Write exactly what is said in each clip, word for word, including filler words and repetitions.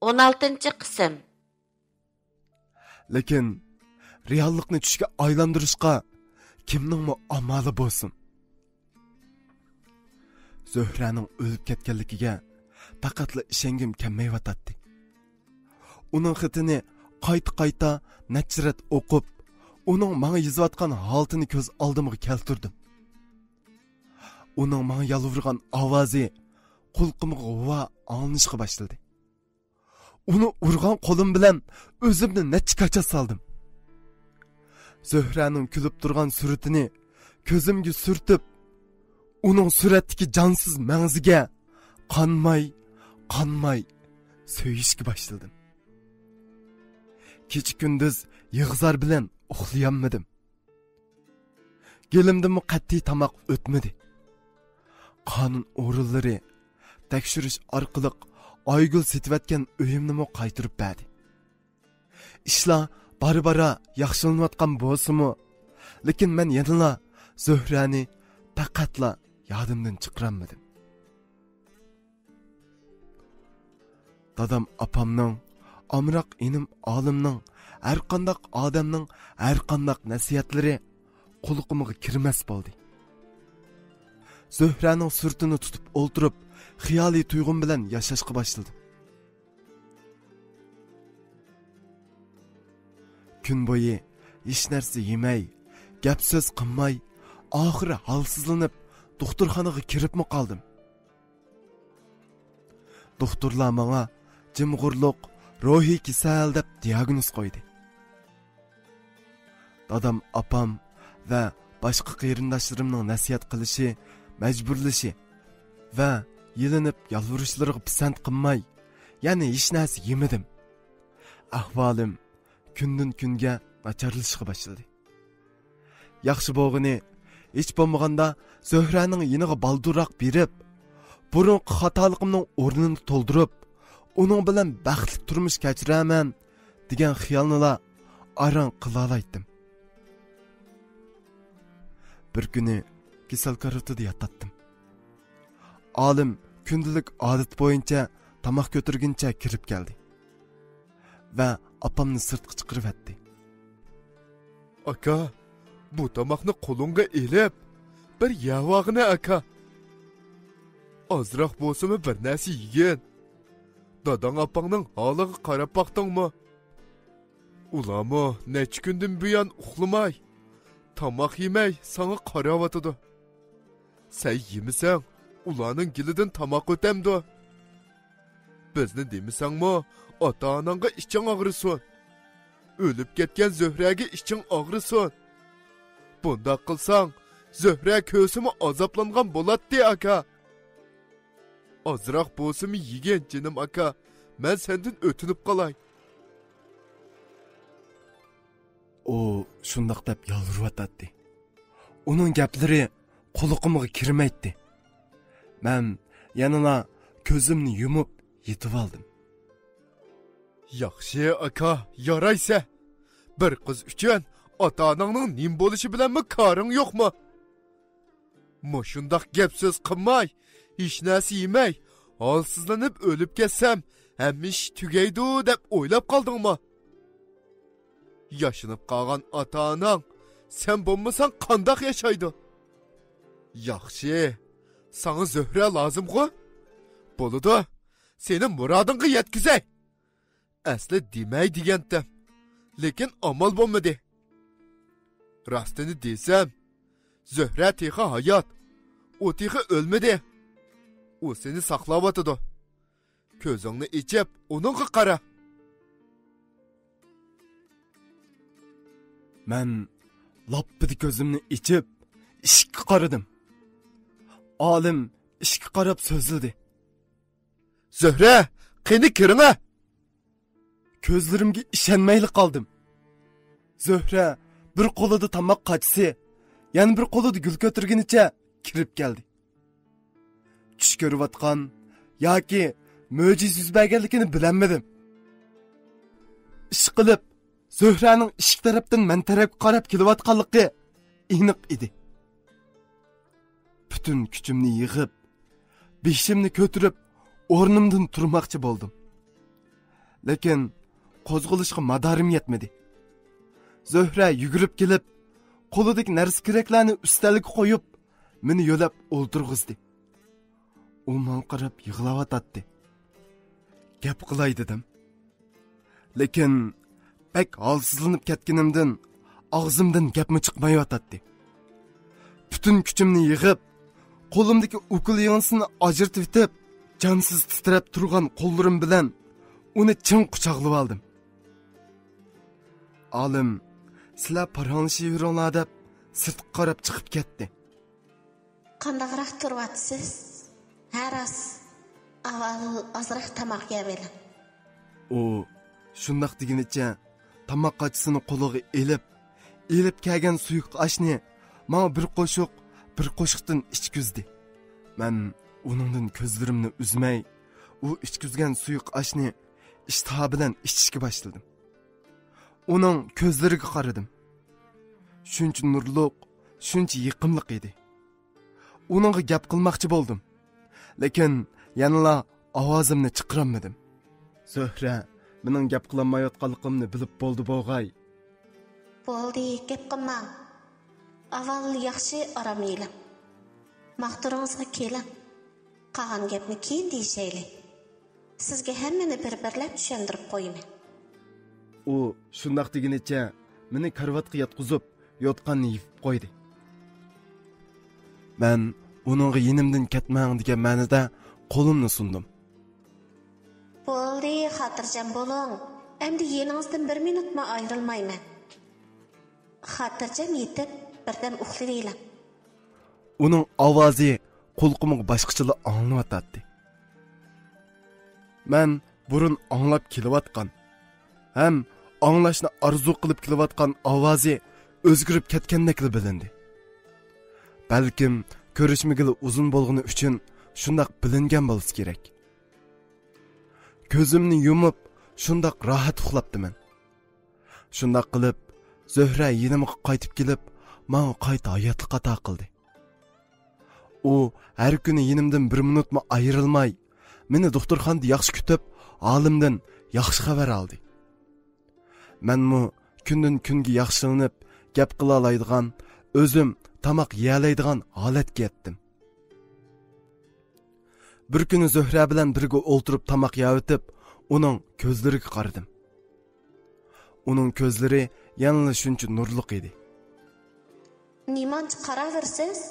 ئون ئالتىنچى قىسىم. لېكىن رېئاللىقنى چۈشكە ئايلاندۇرۇشقا كىمنىڭمۇ ئامالى بولسۇن؟ زۆھرەنىڭ ئۆلۈپ كەتكەنلىكىگە پەقەتلا ئىشەنگۈم كەلمەيۋاتاتتى. ئۇنىڭ خېتىنى قايتا-قايتا نەچچە رەت ئوقۇپ، ئۇنىڭ ماڭا يېزىۋاتقان ھالىتىنى كۆز ئالدىمغا كەلتۈردۈم. ئۇنىڭ ماڭا يالۋۇرغان ئاۋازى قۇلىقىمغا غۇۋا ئاڭلىنىشقا باشلىدى. ئۇنى ئۇرغان قولۇم بىلەن ئۆزۈمنى نەچچە كاچا سالدىم. زۆھرەنىڭ كۈلۈپ تۇرغان سۈرىتىنى كۆزۈمگە سۈرتۈپ، ئۇنىڭ سۈرەتتىكى جانسىز مەڭزىگە قانماي، قانماي سۆيۈشكە باشلىدىم. كېچە-كۈندۈز يىغا-زار بىلەن ئۇخلىيالمىدىم. گېلىمدىنمۇ قەتئىي تاماق ئۆتمىدى. قانۇن ئورۇنلىرى تەكشۈرۈش ئارقىلىق ئايگۈل سېتىۋەتكەن ئۆيۈمنىمۇ قايتۇرۇپ بەردى. ئىشلار بارا-بارا ياخشىلىنىۋاتقان بولسىمۇ، لېكىن مەن يەنىلا زۆھرەنى پەقەتلا يادىمدىن چىقىرالمىدىم. دادام ئاپامنىڭ، ئامراق ئىنىم ئالىمنىڭ، ھەرقانداق ئادەمنىڭ ھەرقانداق نەسىھەتلىرى قۇلىقىمغا كىرمەس بولدى. زۆھرەنىڭ سۈرىتىنى تۇتۇپ ئولتۇرۇپ، خىيالىي تۇيغۇم بىلەن ياشاشقا باشلىدىم. كۈن بويى ھېچ نەرسە يېمەي، گەپ-سۆز قىلماي، ئاخىرى ھالسىزلىنىپ، دوختۇرخانىغا كىرىپمۇ قالدىم. دوختۇرلار ماڭا جىمغۇرلۇق، روھىي كېسەل دەپ دىياگنوز قويدى. دادام، ئاپام ۋە باشقا قېرىنداشلىرىمنىڭ نەسىھەت قىلىشى، مەجبۇرلىشى ۋە يېلىنىپ يالۋۇرۇشلىرىغا پىسەنت قىلماي، يەنە ھېچ نەرسە يېمىدىم. ئەھۋالىم كۈندىن-كۈنگە ناچارلىشىشقا باشلىدى. ياخشى بولغىنى، ھېچ بولمىغاندا زۆھرەنىڭ يېنىغا بالدۇرراق بېرىپ، بۇرۇنقى خاتالىقىمنىڭ ئورنىنى تولدۇرۇپ، ئۇنىڭ بىلەن بەختلىك تۇرمۇش كەچۈرەرمەن دېگەن خىيالنىلا ئاران قىلالايتتىم. بىر كۈنى كېسەل كارىۋىتىدا ياتاتتىم. ئالىم كۈندىلىك ئادىتى بويىچە تاماق كۆتۈرگىنىچە كىرىپ كەلدى ۋە ئاپامنى سىرتقا چىقىرىۋەتتى. ئاكا، بۇ تاماقنى قولۇڭغا ئېلىپ، بىر يەۋالغىنە، ئاكا. ئازراق بولسىمۇ بىر نەرسە يېگىن. داداڭ ئاپاڭنىڭ ھالىغا قاراپ باقتىڭمۇ؟ ئۇلارمۇ نەچچە كۈندىن بۇيان ئۇخلىماي، تاماق يېمەي ساڭا قاراۋاتىدۇ. سەن يېمىسەڭ، ئۇلارنىڭ گېلىدىن تاماق ئۆتەمدۇ؟ بىزنى دېمىسەڭمۇ، ئاتا-ئاناڭغا ئىچىڭ ئاغرىسۇن. ئۆلۈپ كەتكەن زۆھرەگە ئىچىڭ ئاغرىسۇن. بۇنداق قىلساڭ، زۆھرە كۆرسىمۇ ئازابلانغان بولاتتى، ئاكا. ئازراق بولسىمۇ يېگىن، جېنىم ئاكا، مەن سەندىن ئۆتۈنۈپ قالاي. ئۇ شۇنداق دەپ يالۋۇرۇۋاتاتتى. ئۇنىڭ گەپلىرى قۇلىقىمغا كىرمەيتتى. مەن يەنىلا كۆزۈمنى يۇمۇپ يېتىۋالدىم. ياخشى، ئاكا، يارايسە. بىر قىز ئۈچۈن ئاتا-ئاناڭنىڭ نېمە بولۇشى بىلەنمۇ كارىڭ يوقمۇ؟ مۇشۇنداق گەپ-سۆز قىلماي، ھېچنەرسە يېمەي، ھالسىزلىنىپ ئۆلۈپ كەتسەم، ھەممە ئىش تۈگەيدۇ دەپ ئويلاپ قالدىڭمۇ؟ ياشىنىپ قالغان ئاتا-ئاناڭ سەن بولمىساڭ قانداق ياشايدۇ؟ ياخشى، ساڭا زۆھرە لازىمغۇ؟ بولىدۇ، سېنى مۇرادىڭغا يەتكۈزەي. ئەسلى دېمەي دېگەنتىم، لېكىن ئامال بولمىدى. راستىنى دېسەم، زۆھرە تېخى ھايات، ئۇ تېخى ئۆلمىدى. ئۇ سېنى ساقلاۋاتىدۇ. كۆزۈڭنى ئېچىپ، ئۇنىڭغا قارا. مەن لاپپىدە كۆزۈمنى ئېچىپ، ئىشىككە قارىدىم. ئالىم ئىشىككە قاراپ سۆزلىدى. زۆھرە، قېنى كىرىڭە! كۆزلىرىمگە ئىشەنمەيلا قالدىم. زۆھرە بىر قولىدا تاماق قاچىسى، يەنە بىر قولىدا گۈل كۆتۈرگىنىچە كىرىپ كەلدى. چۈش كۆرۈۋاتقان ياكى مۆجىزە يۈز بەرگەنلىكىنى بىلەلمىدىم. ئىشقىلىپ، زۆھرەنىڭ ئىشىك تەرەپتىن مەن تەرەپكە قاراپ كېلىۋاتقانلىقى ئېنىق ئىدى. پۈتۈن كۈچۈمنى يىغىپ، بېشىمنى كۆتۈرۈپ، ئورنۇمدىن تۇرماقچى بولدۇم. لېكىن قوزغىلىشقا مادارىم يەتمىدى. زۆھرە يۈگۈرۈپ كېلىپ، قولىدىكى نەرسە-كېرەكلەرنى ئۈستەلگە قويۇپ، مېنى يۆلەپ ئولتۇرغۇزدى. ئۇ ماڭا قاراپ يىغلاۋاتاتتى. گەپ قىلاي دېدىم. لېكىن بەك ھالسىزلىنىپ كەتكىنىمدىن ئاغزىمدىن گەپمۇ چىقمايۋاتاتتى. پۈتۈن كۈچۈمنى يىغىپ، قولۇمدىكى ئوكۇل يىڭنىسىنى ئاجرىتىۋېتىپ، جانسىز تىترەپ تۇرغان قوللىرىم بىلەن ئۇنى چىڭ قۇچاقلىۋالدىم. ئالىم، سىلەر پاراڭلىشىۋېرىڭلار دەپ سىرتقا قاراپ چىقىپ كەتتى. قانداقراق تۇرۇۋاتىسىز؟ ھە راست، ئاۋۋال ئازراق تاماق يەۋېلىڭ. ئۇ شۇنداق دېگىنىچە تاماق قاچىسىنى قولىغا ئېلىپ، ئېلىپ كەلگەن سۇيۇق ئاشنى ماڭا بىر قوشۇق، بىر قوشۇقتىن ئىچكۈزدى. مەن ئۇنىڭدىن كۆزلىرىمنى ئۈزمەي، ئۇ ئىچكۈزگەن سۇيۇق ئاشنى ئىشتىها بىلەن ئىچىشكە باشلىدىم. ئۇنىڭ كۆزلىرىگە قارىدىم. شۇنچە نۇرلۇق، شۇنچە يېقىملىق ئىدى. ئۇنىڭغا گەپ قىلماقچى بولدۇم. لېكىن يەنىلا ئاۋازىمنى چىقىرالمىدىم. زۆھرە، مېنىڭ گەپ قىلالمايۋاتقانلىقىمنى بىلىپ بولدى بوغاي. بولدى، گەپ قىلماڭ. ئاۋۋال ياخشى ئارام ئېلىڭ. ماختۇرىڭىزغا كېلىڭ. قالغان گەپنى كېيىن دېيىشەيلى. سىزگە ھەممىنى بىر-بىرلەپ چۈشەندۈرۈپ قويىمەن. ئۇ شۇنداق دېگىنىچە مېنى كارىۋاتقا ياتقۇزۇپ، يوتقاننى يېپىپ قويدى. مەن ئۇنىڭغا يېنىمدىن كەتمەڭ دېگەن مەنىدە قولۇمنى سۇندۇم. بولدى، خاتىرجەم بولۇڭ. ئەمدى يېنىڭىزدىن بىر مىنۇتمۇ ئايرىلمايمەن. خاتىرجەم يېتىپ، بىردەم ئۇخلىۋېلىڭ. ئۇنىڭ ئاۋازى قۇلىقىمغا باشقىچىلا ئاڭلىنىۋاتاتتى. مەن بۇرۇن ئاڭلاپ كېلىۋاتقان ھەم ئاڭلاشنى ئارزۇ قىلىپ كېلىۋاتقان ئاۋازى ئۆزگىرىپ كەتكەندەكلا بىلىندى. بەلكىم كۆرۈشمىگىلى ئۇزۇن بولغىنى ئۈچۈن شۇنداق بىلىنگەن بولسا كېرەك. كۆزۈمنى يۇمۇپ، شۇنداق راھەت ئۇخلاپتىمەن. شۇنداق قىلىپ، زۆھرە يېنىمغا قايتىپ كېلىپ، ماڭا قايتا ھاياتلىق ئاتا قىلدى. ئۇ ھەر كۈنى يېنىمدىن بىر مىنۇتمۇ ئايرىلماي، مېنى دوختۇرخانىدا ياخشى كۈتۈپ، ھالىمدىن ياخشى خەۋەر ئالدى. مەنمۇ كۈندىن كۈنگە ياخشىلىنىپ، گەپ قىلالايدىغان، ئۆزۈم تاماق يېيەلەيدىغان ھالەتكە يەتتىم. بىر كۈنى زۆھرە بىلەن بىرگە ئولتۇرۇپ تاماق يەۋېتىپ، ئۇنىڭ كۆزلىرىگە قارىدىم. ئۇنىڭ كۆزلىرى يەنىلا شۇنچە نۇرلۇق ئىدى. نېمانچە قاراۋېرىسىز؟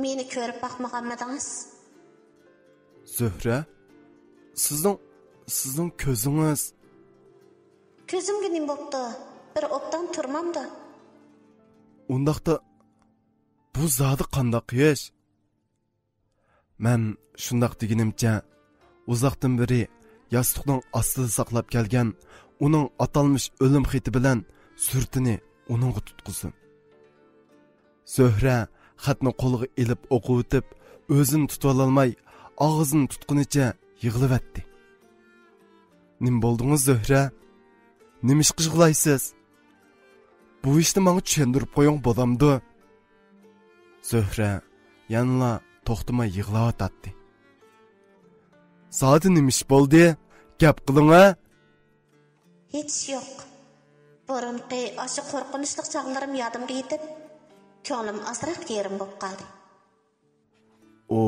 مېنى كۆرۈپ باقمىغانمىدىڭىز؟ زۆھرە، سىزنىڭ، سىزنىڭ كۆزىڭىز. كۆزۈمگە نېمە بوپتۇ؟ بىر ئوبدان تۇرمامدۇ؟ ئۇنداقتا بۇ زادى قانداق ئىش؟ مەن شۇنداق دېگىنىمچە، ئۇزاقتىن بېرى ياستۇقنىڭ ئاستىدا ساقلاپ كەلگەن ئۇنىڭ ئاتالمىش ئۆلۈم خېتى بىلەن سۈرىتىنى ئۇنىڭغا تۇتقۇزدۇم. زۆھرە خەتنى قولىغا ئېلىپ ئوقۇۋېتىپ، ئۆزىنى تۇتۇۋالالماي، ئاغزىنى تۇتقىنىچە يىغلىۋەتتى. نېمە بولدىڭىز، زۆھرە؟ نېمە ئىشقا يىغلايسىز؟ بۇ ئىشنى ماڭا چۈشەندۈرۈپ قويۇڭ، بولامدۇ؟ زۆھرە يەنىلا توختىماي يىغلاۋاتاتتى. زادى نېمە ئىش بولدى؟ گەپ قىلىڭە! ھېچ ئىش يوق. بۇرۇنقى ئاشۇ قورقۇنچلۇق چاغلىرىم يادىمغا يېتىپ، كۆڭلۈم ئازراق يېرىم بولۇپ قالدى. ئۇ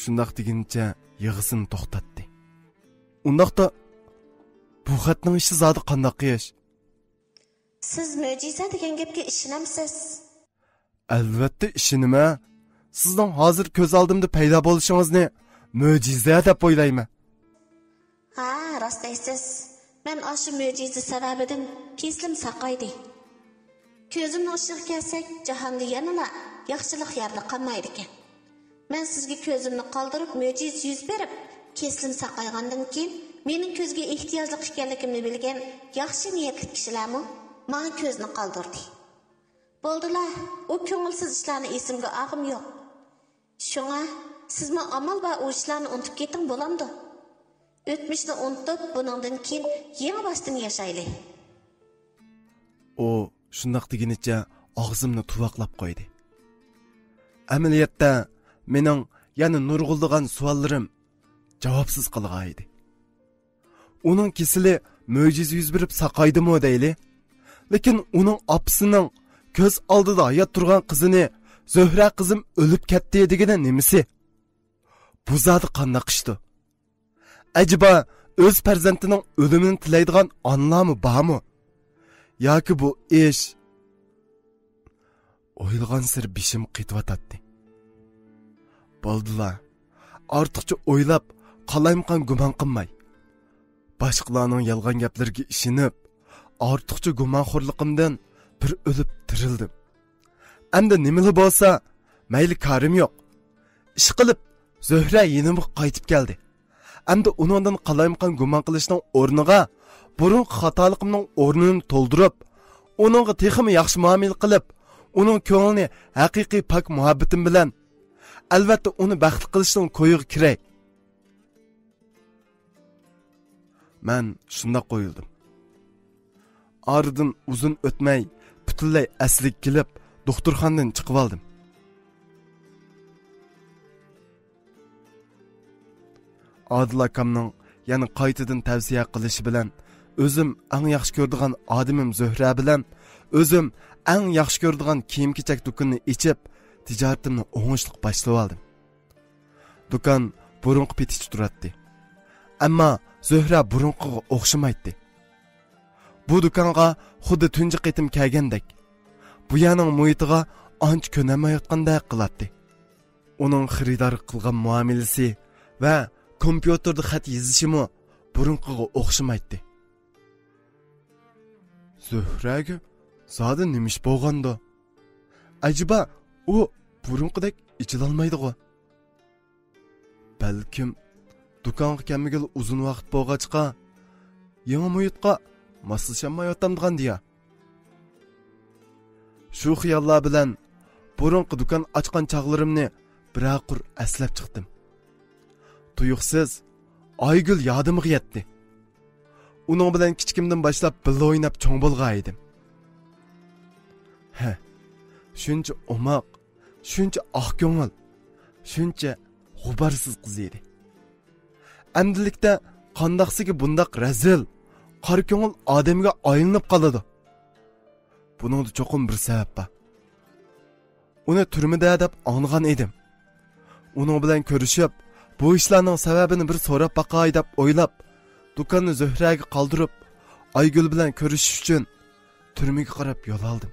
شۇنداق دېگىنىچە يىغىسىنى توختاتتى. ئۇنداقتا، بۇ خەتنىڭ ئىشى زادى قانداق ئىش؟ سىز مۆجىزە دېگەن گەپكە ئىشىنەمسىز؟ ئەلۋەتتە ئىشىنىمەن. سىزنىڭ ھازىر كۆز ئالدىمدا پەيدا بولۇشىڭىزنى مۆجىزە دەپ ئويلايمەن. ھە، راست دەيسىز. مەن ئاشۇ مۆجىزە سەۋەبىدىن كېسىلىم ساقايدى. كۆزۈمنىڭ ئىشىغا كەلسەك، جاھاندا يەنىلا ياخشىلىق يەردە قالمايدىكەن. مەن سىزگە كۆزۈمنى قالدۇرۇپ، مۆجىزە يۈز بېرىپ، كېسىلىم ساقايغاندىن كېيىن، مېنىڭ كۆزگە ئېھتىياجلىق ئىكەنلىكىمنى بىلگەن ياخشى نىيەتلىك كىشىلەرمۇ ماڭا كۆزنى قالدۇردى. بولدىلا، ئۇ كۆڭۈلسىز ئىشلارنى ئېسىمگە ئالغۇم يوق. شۇڭا سىزمۇ ئامال بار ئۇ ئىشلارنى ئۇنتۇپ كېتىڭ، بولامدۇ؟ ئۆتمۈشنى ئۇنتۇپ، بۇنىڭدىن كېيىن يېڭى باشتىن ياشايلى. ئۇ شۇنداق دېگىنىچە ئاغزىمنى تۇۋاقلاپ قويدى. ئەمەلىيەتتە، مېنىڭ يەنە نۇرغۇنلىغان سوئاللىرىم جاۋابسىز قالغانىدى. ئۇنىڭ كېسىلى مۆجىزە يۈز بېرىپ ساقايدىمۇ دەيلى؟ لېكىن ئۇنىڭ ئاپىسىنىڭ كۆز ئالدىدا ھايات تۇرغان قىزىنى «زۆھرە قىزىم ئۆلۈپ كەتتى» دېگىنى نېمىسى؟ بۇ زادى قانداق ئىشتۇ؟ ئەجەبا، ئۆز پەرزەنتىنىڭ ئۆلۈمىنى تىلەيدىغان ئانىلارمۇ بارمۇ؟ ياكى بۇ ئىش؟ ئويلىغانسېرى بېشىم قېتىۋاتاتتى. بولدىلا، ئارتۇقچە ئويلاپ، قالايمىقان گۇمان قىلماي، باشقىلارنىڭ يالغان گەپلىرىگە ئىشىنىپ، ئارتۇقچە گۇمانخورلۇقۇمدىن بىر ئۆلۈپ تىرىلدىم. ئەمدى نېمىلا بولسا، مەيلى، كارىم يوق. ئىشقىلىپ، زۆھرە يېنىمغا قايتىپ كەلدى. ئەمدى ئۇنىڭدىن قالايمىقان گۇمان قىلىشنىڭ ئورنىغا، بۇرۇنقى خاتالىقىمنىڭ ئورنىنى تولدۇرۇپ، ئۇنىڭغا تېخىمۇ ياخشى مۇئامىلە قىلىپ، ئۇنىڭ كۆڭلىنى ھەقىقىي پاك مۇھەببىتىم بىلەن، ئەلۋەتتە، ئۇنى بەختلىك قىلىشنىڭ كويىغا كىرەي. مەن شۇنداق ئويلىدىم. ئارىدىن ئۇزۇن ئۆتمەي، پۈتۈنلەي ئەسلىگە كېلىپ، دوختۇرخانىدىن چىقىۋالدىم. ئادىل ئاكامنىڭ يەنە قايتىدىن تەۋسىيە قىلىشى بىلەن، ئۆزۈم ئەڭ ياخشى كۆرىدىغان ئادىمىم زۆھرە بىلەن ئۆزۈم ئەڭ ياخشى كۆرىدىغان كىيىم-كېچەك دۇكىنىنى ئېچىپ، تىجارىتىمنى ئوڭۇشلۇق باشلىۋالدىم. دۇكان بۇرۇنقى پېتىچە تۇراتتى. ئەمما زۆھرە بۇرۇنقىغا ئوخشىمايتتى. بۇ دۇكانغا خۇددى تۇنجى قېتىم كەلگەندەك، بۇ يەرنىڭ مۇھىتىغا ئانچە كۆنەلمەيۋاتقاندەك قىلاتتى. ئۇنىڭ خېرىدارغا قىلغان مۇئامىلىسى ۋە كومپيۇتېردا خەت يېزىشىمۇ بۇرۇنقىغا ئوخشىمايتتى. زۆھرەگە زادى نېمە ئىش بولغاندۇ؟ ئەجەبا، ئۇ بۇرۇنقىدەك ئېچىلالمايدىغۇ؟ بەلكىم، دۇكانغا كەلمىگىلى ئۇزۇن ۋاقىت بولغاچقا، يېڭى مۇھىتقا ماسلىشالمايۋاتامدىغان دېيە. شۇ خىياللار بىلەن بۇرۇنقى دۇكان ئاچقان چاغلىرىمنى بىرەر قۇر ئەسلەپ چىقتىم. تۇيۇقسىز ئايگۈل يادىمغا يەتتى. ئۇنىڭ بىلەن كىچىكىمدىن باشلاپ بىللە ئويناپ چوڭ بولغان ئىدىم. ھە، شۇنچە ئوماق، شۇنچە ئاق كۆڭۈل، شۇنچە غۇبارسىز قىز ئىدى. ئەمدىلىكتە قانداقسىگە بۇنداق رەزىل، قارا كۆڭۈل ئادەمگە ئايلىنىپ قالىدۇ؟ بۇنىڭدا چوقۇم بىر سەۋەب بار. ئۇنى تۈرمىدە دەپ ئاڭلىغان ئىدىم. ئۇنىڭ بىلەن كۆرۈشۈپ، بۇ ئىشلارنىڭ سەۋەبىنى بىر سوراپ باقاي دەپ ئويلاپ، دۇكاننى زۆھرەگە قالدۇرۇپ، ئايگۈل بىلەن كۆرۈشۈش ئۈچۈن تۈرمىگە قاراپ يول ئالدىم.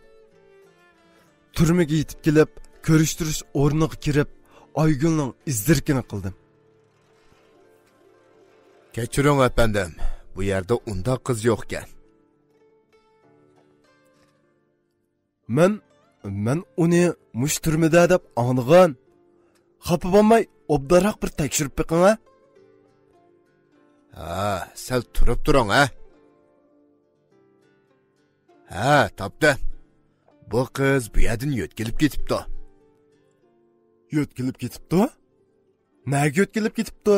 تۈرمىگە يېتىپ كېلىپ، كۆرۈشتۈرۈش ئورنىغا كىرىپ، ئايگۈلنىڭ ئىز دېرىكىنى قىلدىم. كەچۈرۈڭ، ئەپەندىم، بۇ يەردە ئۇنداق قىز يوقكەن. مەن، مەن ئۇنى مۇشۇ تۈرمىدە دەپ ئاڭلىغان. خاپا بولماي، ئوبدانراق بىر تەكشۈرۈپ بېقىڭ، ھە؟ ھە، سەل تۇرۇپ تۇرۇڭ، ھە؟ ھە، تاپتىم. بۇ قىز بۇ يەردىن يۆتكىلىپ كېتىپتۇ. يۆتكىلىپ كېتىپتۇ؟ نەگە يۆتكىلىپ كېتىپتۇ؟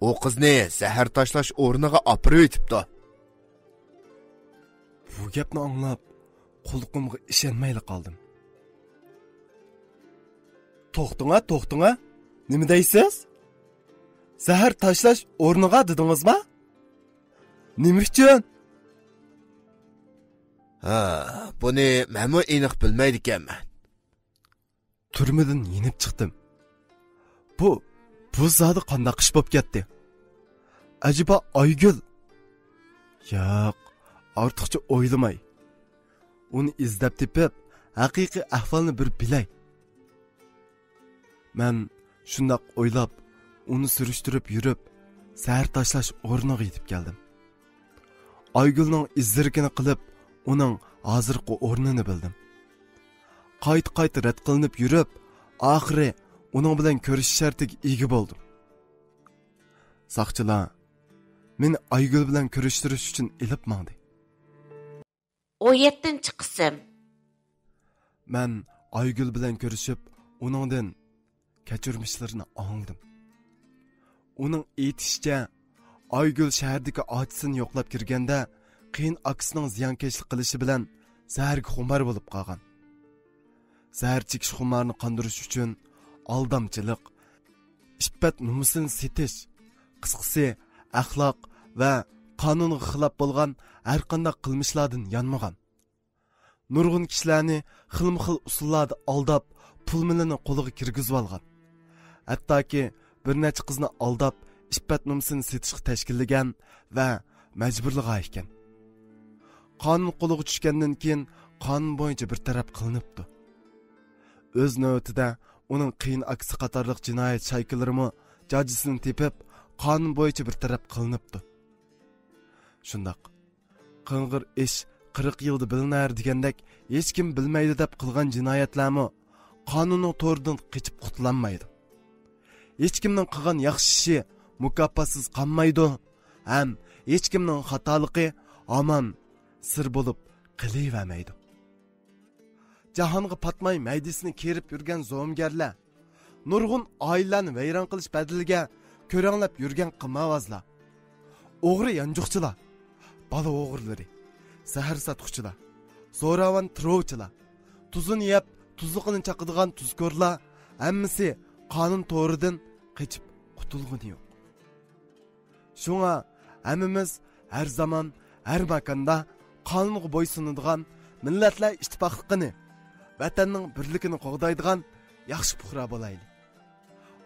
ئۇ قىزنى زەھەر تاشلاش ئورنىغا ئاپىرىۋېتىپتۇ. بۇ گەپنى ئاڭلاپ، قۇلىقىمغا ئىشەنمەيلا قالدىم. توختىڭا، توختىڭا. نېمە دەيسىز؟ زەھەر تاشلاش ئورنىغا دېدىڭىزما؟ نېمە ئۈچۈن؟ ھە، بۇنى مەنمۇ ئېنىق بىلمەيدىكەنمەن. تۈرمىدىن يېنىپ چىقتىم. بۇ، بۇ زادى قانداق ئىش بولۇپ كەتتى؟ ئەجەبا ئايگۈل؟ ياق، ئارتۇقچە ئويلىماي، ئۇنى ئىزدەپ تېپىپ، ھەقىقىي ئەھۋالنى بىر بىلەي. مەن شۇنداق ئويلاپ، ئۇنى سۈرۈشتۈرۈپ يۈرۈپ، زەھەر تاشلاش ئورنىغا يېتىپ كەلدىم. ئايگۈلنىڭ ئىز دېرىكىنى قىلىپ، ئۇنىڭ ھازىرقى ئورنىنى بىلدىم. قايتا-قايتا رەت قىلىنىپ يۈرۈپ، ئاخىرى ئۇنىڭ بىلەن كۆرۈشۈش شەرتىگە ئىگە بولدۇم. ساقچىلار مېنى ئايگۈل بىلەن كۆرۈشتۈرۈش ئۈچۈن ئېلىپ ماڭدى. ئون يەتتىنچى قىسىم. مەن ئايگۈل بىلەن كۆرۈشۈپ، ئۇنىڭدىن كەچۈرمىشلىرىنى ئاڭلىدىم. ئۇنىڭ ئېيتىشىچە، ئايگۈل شەھەردىكى ئاچىسىنى يوقلاپ كىرگەندە، قېيىن ئاكىسىنىڭ زىيانكەشلىك قىلىشى بىلەن زەھەرگە خۇمار بولۇپ قالغان. زەھەر چېكىش خۇمارىنى قاندۇرۇش ئۈچۈن ئالدامچىلىق، ئىپپەت نومۇسىنى سېتىش، قىسقىسى، ئەخلاق ۋە قانۇنغا خىلاپ بولغان ھەرقانداق قىلمىشلاردىن يانمىغان. نۇرغۇن كىشىلەرنى خىلمۇ خىل ئۇسۇللاردا ئالداپ، پۇل مېلىنى قولىغا كىرگۈزۈۋالغان. ھەتتاكى بىر نەچچە قىزنى ئالداپ، ئىپپەت نومۇسىنى سېتىشقا تەشكىللىگەن ۋە مەجبۇرلىغان ئىكەن. قانۇن قولىغا چۈشكەندىن كېيىن، قانۇن بويىچە بىر تەرەپ قىلىنىپتۇ. ئۆز نۆۋىتىدە، ئۇنىڭ قېيىن ئاكىسى قاتارلىق جىنايەت شايكىلىرىمۇ جاجىسىنى تېپىپ، قانۇن بويىچە بىر تەرەپ قىلىنىپتۇ. شۇنداق، قىڭغىر ئىش قىرىق يىلدا بىلىنەر دېگەندەك، ھېچكىم بىلمەيدۇ دەپ قىلغان جىنايەتلەرمۇ قانۇننىڭ تورىدىن قېچىپ قۇتۇلالمايدۇ. ھېچكىمنىڭ قىلغان ياخشى ئىشى مۇكاپاتسىز قالمايدۇ ھەم ھېچكىمنىڭ خاتالىقى ھامان سىر بولۇپ قېلىۋەرمەيدۇ. جاھانغا پاتماي مەيدىسىنى كېرىپ يۈرگەن زومىگەرلەر، نۇرغۇن ئائىلىلەرنى ۋەيران قىلىش بەدىلىگە كۆرەڭلەپ يۈرگەن قىمارۋازلار، ئوغرى يانچۇقچىلار، بالا ئوغرىلىرى، زەھەر ساتقۇچىلار، زوراۋان تېررورچىلار، تۇزىنى يەپ تۇزلۇقىنى چاقىدىغان تۇزكورلار ھەممىسى قانۇن تورىدىن قېچىپ قۇتۇلغىنى يوق. شۇڭا ھەممىمىز ھەر زامان، ھەر ماكاندا قانۇنغا بويسۇنىدىغان، مىللەتلەر ئىتتىپاقلىقىنى، ۋەتەننىڭ بىرلىكىنى قوغدايدىغان ياخشى پۇقرا بولايلى.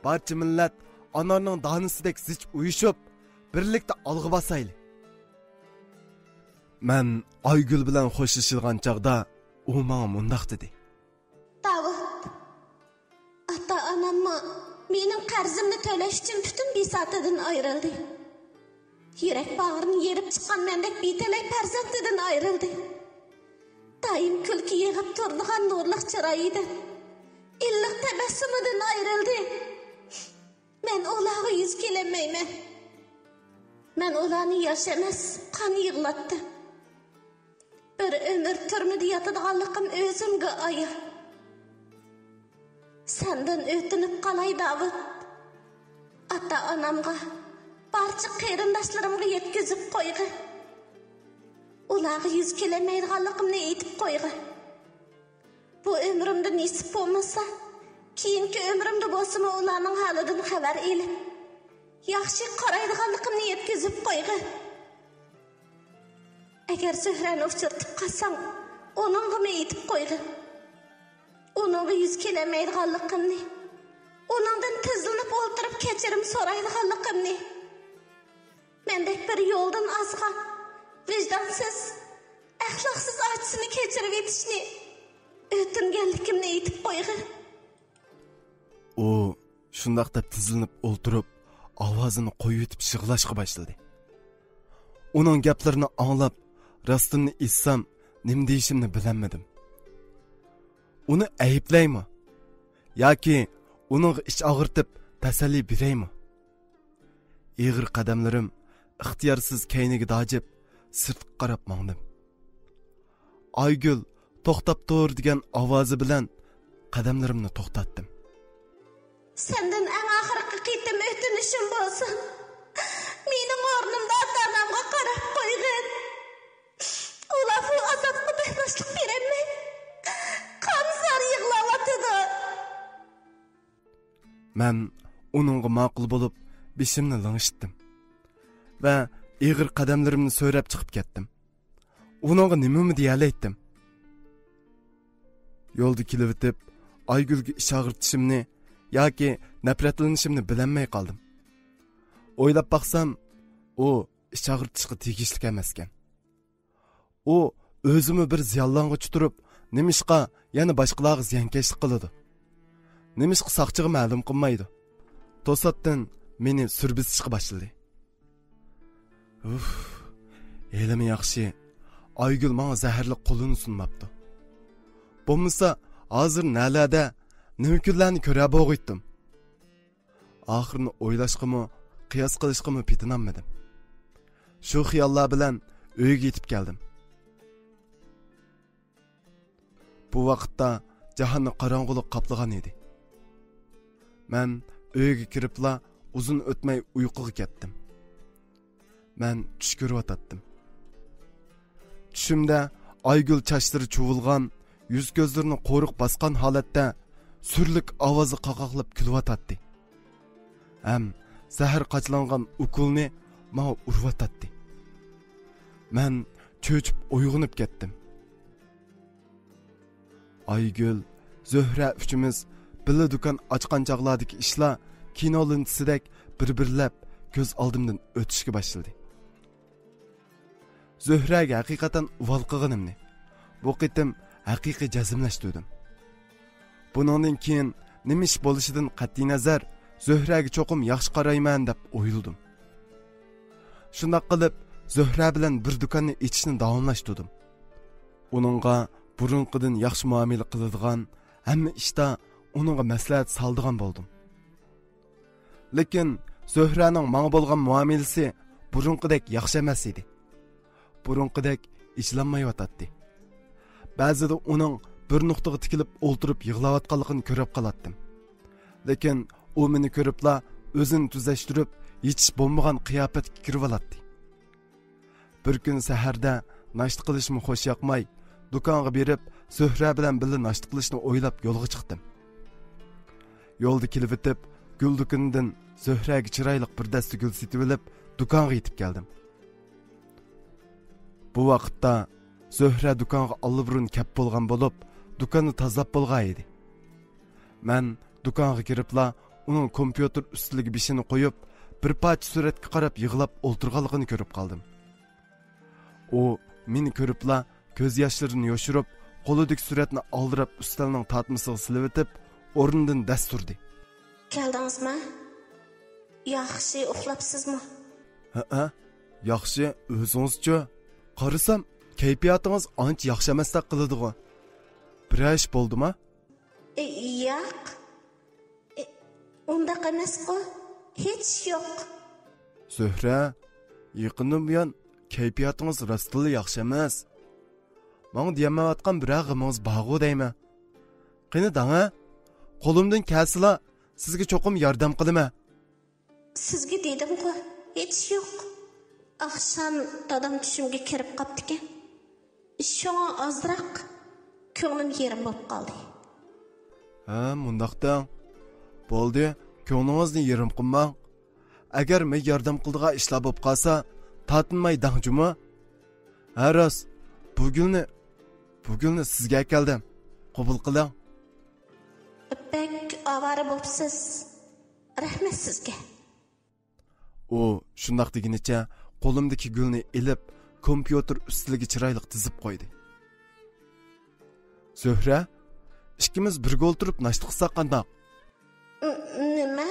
بارچە مىللەت ئانارنىڭ دانىسىدەك زىچ ئۇيۇشۇپ، بىرلىكتە ئالغا باسايلى. مەن ئايگۈل بىلەن خوشلىشىدىغان چاغدا ئۇ ماڭا مۇنداق دېدى. داۋۇت، ئاتا-ئاناممۇ مېنىڭ قەرزىمنى تۆلەش ئۈچۈن پۈتۈن بىساتىدىن ئايرىلدى. يۈرەك باغرىنى يېرىپ چىققان مەندەك بىتەلەي پەرزەنتىدىن ئايرىلدى. دائىم كۈلكە يېغىپ تۇرىدىغان نۇرلۇق چىرايىدىن، ئىللىق تەبەسسۇمىدىن ئايرىلدى. مەن ئۇلارغا يۈز كېلەلمەيمەن. مەن ئۇلارنى ياش ئەمەس، قان يىغلاتتىم. بىر ئۆمۈر تۈرمىدە ياتىدىغانلىقىم ئۆزۈمگە ئايان. سەندىن ئۆتۈنۈپ قالاي، داۋۇت. ئاتا-ئانامغا، بارچە قېرىنداشلىرىمغا يەتكۈزۈپ قويغىن. ئۇلارغا يۈز كېلەلمەيدىغانلىقىمنى ئېيتىپ قويغىن. بۇ ئۆمرۈمدە نېسىپ بولمىسا، كېيىنكى ئۆمرۈمدە بولسىمۇ ئۇلارنىڭ ھالىدىن خەۋەر ئېلىپ، ياخشى قارايدىغانلىقىمنى يەتكۈزۈپ قويغىن. ئەگەر زۆھرەنى ئۇچرىتىپ قالساڭ، ئۇنىڭغىمۇ ئېيتىپ قويغىن. ئۇنىڭغا يۈز كېلەلمەيدىغانلىقىمنى، ئۇنىڭدىن تىزلىنىپ ئولتۇرۇپ كەچۈرۈم سورايدىغانلىقىمنى، مەندەك بىر يولدىن ئازغان، ۋىجدانسىز، ئەخلاقسىز ئاچىسىنى كەچۈرۈۋېتىشنى ئۆتۈنگەنلىكىمنى ئېيتىپ قويغىن. ئۇ شۇنداق دەپ تىزلىنىپ ئولتۇرۇپ، ئاۋازىنى قويۇۋېتىپ يىغلاشقا باشلىدى. ئۇنىڭ گەپلىرىنى ئاڭلاپ، راستىنى ئېيتسام، نېمە دېيىشىمنى بىلەلمىدىم. ئۇنى ئەيىبلەيمۇ ياكى ئۇنىڭغا ئىچ ئاغرىتىپ تەسەللى بېرەيمۇ؟ ئېغىر قەدەملىرىم ئىختىيارسىز كەينىگە داجىپ، سىرتقا قاراپ ماڭدىم. ئايگۈل «توختاپ تۇر» دېگەن ئاۋازى بىلەن قەدەملىرىمنى توختاتتىم. سەندىن ئەڭ ئاخىرقى قېتىم ئۆتۈنۈشۈم بولسۇن، مېنىڭ ئورنۇمدا ئاتا-ئانامغا قاراپ قويغىن. ئۇلار بۇ ئازابقا بەرداشلىق بېرەلمەي، قانسار يىغلاۋاتىدۇ. مەن ئۇنىڭغا ماقۇل بولۇپ، بېشىمنى لىڭشىتتىم ۋە ئېغىر قەدەملىرىمنى سۆرەپ چىقىپ كەتتىم. ئۇنىڭغا نېمىمۇ دېيەلەيتتىم؟ يولدا كېلىۋېتىپ، ئايگۈلگە ئىچ ئاغرىتىشىمنى ياكى نەپرەتلىنىشىمنى بىلەلمەي قالدىم. ئويلاپ باقسام، ئۇ ئىچ ئاغرىتىشقا تېگىشلىك ئەمەسكەن. ئۇ ئۆزىمۇ بىر زىيانلانغۇچى تۇرۇپ، نېمىشقا يەنە باشقىلارغا زىيانكەشلىك قىلىدۇ؟ نېمىشقا ساقچىغا مەلۇم قىلمايدۇ؟ توساتتىن مېنى سۈر بېسىشقا باشلىدى. ئۇف، ھېلىمۇ ياخشى، ئايگۈل ماڭا زەھەرلىك قولىنى سۇنماپتۇ. بولمىسا، ھازىر نەلەردە، نېمە كۈنلەرنى كۆرە بولغۇيتتۇم. ئاخىرىنى ئويلاشقىمۇ، قىياس قىلىشقىمۇ پېتىنالمىدىم. شۇ خىياللار بىلەن ئۆيگە يېتىپ كەلدىم. بۇ ۋاقىتتا جاھاننى قاراڭغۇلۇق قاپلىغان ئىدى. مەن ئۆيگە كىرىپلا ئۇزۇن ئۆتمەي ئۇيقۇغا كەتتىم. مەن چۈش كۆرۈۋاتاتتىم. چۈشۈمدە ئايگۈل چاچلىرى چۇۋۇلغان، يۈز-كۆزلىرىنى قورۇق باسقان ھالەتتە سۈرلۈك ئاۋازدا قاقاقلاپ كۈلۈۋاتاتتى. ھەم زەھەر قاچىلانغان ئوكۇلنى ماڭا ئۇرۇۋاتاتتى. مەن چۆچۈپ ئويغىنىپ كەتتىم. ئايگۈل، زۆھرە ئۈچىمىز بىللە دۇكان ئاچقان چاغلاردىكى ئىشلار كىنو لېنتىسىدەك بىر-بىرلەپ كۆز ئالدىمدىن ئۆتۈشكە باشلىدى. زۆھرەگە ھەقىقەتەن ئۇۋال قىلغىنىمنى، بۇ قېتىم ھەقىقىي جەزملەشتۈردۈم. بۇنىڭدىن كېيىن نېمە ئىش بولۇشىدىن قەتئىينەزەر، زۆھرەگە چوقۇم ياخشى قارايمەن دەپ ئويلىدىم. شۇنداق قىلىپ، زۆھرە بىلەن بىر دۇكاننى ئېچىشنى داۋاملاشتۇردۇم. ئۇنىڭغا بۇرۇنقىدىن ياخشى مۇئامىلە قىلىدىغان، ھەممە ئىشتا ئۇنىڭغا مەسلىھەت سالىدىغان بولدۇم. لېكىن زۆھرەنىڭ ماڭا بولغان مۇئامىلىسى بۇرۇنقىدەك ياخشى ئەمەس ئىدى. بۇرۇنقىدەك ئىچلانمايۋاتاتتى. بەزىدە ئۇنىڭ بىر نۇقتىغا تىكىلىپ ئولتۇرۇپ يىغلاۋاتقانلىقىنى كۆرۈپ قالاتتىم. لېكىن ئۇ مېنى كۆرۈپلا ئۆزىنى تۈزەشتۈرۈپ، ھېچ بولمىغان قىياپەتكە كىرىۋالاتتى. بىر كۈنى سەھەردە ناشتا قىلىشمۇ خوش ياقماي، دۇكانغا بېرىپ، زۆھرە بىلەن بىللە ناشتا قىلىشنى ئويلاپ يولغا چىقتىم. يولدا كېلىۋېتىپ، گۈل دۇكىنىدىن زۆھرەگە چىرايلىق بىر دەستە گۈل سېتىۋېلىپ، دۇكانغا يېتىپ كەلدىم. بۇ ۋاقىتتا زۆھرە دۇكانغا ئاللىبۇرۇن كەپ بولغان بولۇپ، دۇكاننى تازىلاپ بولغان ئىدى. مەن دۇكانغا كىرىپلا ئۇنىڭ كومپيۇتېر ئۈستىلىگە بېشىنى قويۇپ، بىر پارچە سۈرەتكە قاراپ يىغلاپ ئولتۇرغانلىقىنى كۆرۈپ قالدىم. ئۇ مېنى كۆرۈپلا كۆز ياشلىرىنى يوشۇرۇپ، قولىدىكى سۈرەتنى ئالدىراپ ئۈستەلنىڭ تارتمىسىغا سېلىۋېتىپ، ئورنىدىن دەس تۇردى. كەلدىڭىزمۇ؟ ياخشى ئۇخلاپسىزمۇ؟ ھەئە، ياخشى، ئۆزىڭىزچۇ؟ قارىسام، كەيپىياتىڭىز ئانچە ياخشى ئەمەستەك قىلىدىغۇ. بىرەر ئىش بولدىما؟ ئى، ياق. ئى، ئۇنداق ئەمەسقۇ. ھېچ يوق. زۆھرە، يېقىندىن بۇيان كەيپىياتىڭىز راستتىنلا ياخشى ئەمەس. ماڭا دېيەلمەيۋاتقان بىرەر غېمىڭىز بارغۇ دەيمەن. قېنى دەڭە، قولۇمدىن كەلسىلا، سىزگە چوقۇم ياردەم قىلىمەن. سىزگە دېدىمغۇ، ھېچ يوق. ئاخشام دادام چۈشۈمگە كىرىپ قاپتىكەن. شۇڭا ئازراق كۆڭلۈم يېرىم بولۇپ قالدى. ھە، مۇنداق دەڭ. بولدى، كۆڭلىڭىزنى يېرىم قىلماڭ. ئەگەر مەن ياردەم قىلىدىغان ئىشلار بولۇپ قالسا، تارتىنماي دەڭ جۇمۇ. ھە، راست، بۇ گۈلنى، بۇ گۈلنى سىزگە ئەكەلدىم. قوبۇل قىلىڭ. بەك ئاۋارە بوپسىز. رەھمەت سىزگە. ئۇ شۇنداق دېگىنىچە قولۇمدىكى گۈلنى ئېلىپ، كومپيۇتېر ئۈستىلىگە چىرايلىق تىزىپ قويدى. زۆھرە، ئىككىمىز بىرگە ئولتۇرۇپ ناشتا قىلساق قانداق؟ ن-، نېمە؟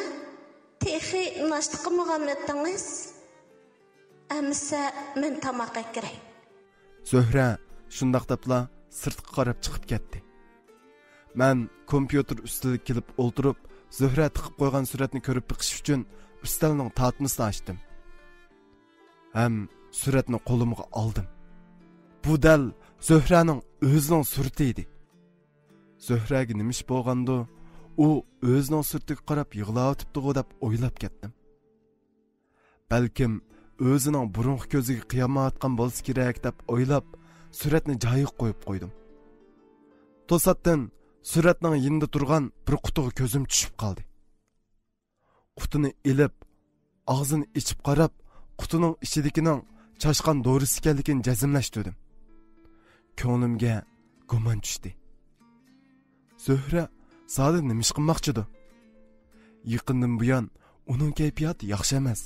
تېخى ناشتا قىلمىغانمىدىڭىز؟ ئەمىسە مەن تاماق ئەكىرەي. زۆھرە شۇنداق دەپلا سىرتقا قاراپ چىقىپ كەتتى. مەن كومپيۇتېر ئۈستىلىگە كېلىپ ئولتۇرۇپ، زۆھرە تىقىپ قويغان سۈرەتنى كۆرۈپ بېقىش ئۈچۈن ئۈستەلنىڭ تارتمىسىنى ئاچتىم. ھەم سۈرەتنى قولۇمغا ئالدىم. بۇ دەل زۆھرەنىڭ ئۆزىنىڭ سۈرىتى ئىدى. زۆھرەگە نېمە ئىش بولغاندۇ، ئۇ ئۆزىنىڭ سۈرىتىگە قاراپ يىغلاۋېتىپتىغۇ دەپ ئويلاپ كەتتىم. بەلكىم ئۆزىنىڭ بۇرۇنقى كۆزىگە قىيالمايۋاتقان بولسا كېرەك دەپ ئويلاپ، سۈرەتنى جايىغا قويۇپ قويدۇم. توساتتىن سۈرەتنىڭ يېنىدا تۇرغان بىر قۇتىغا كۆزۈم چۈشۈپ قالدى. قۇتىنى ئېلىپ، ئاغزىنى ئېچىپ قاراپ، قۇتىنىڭ ئىچىدىكىنىڭ چاشقان دورىسى ئىكەنلىكىنى جەزملەشتۈردۈم. كۆڭلۈمگە گۇمان چۈشتى. زۆھرە زادى نېمە ئىش قىلماقچىدۇ؟ يېقىندىن بۇيان ئۇنىڭ كەيپىياتى ياخشى ئەمەس.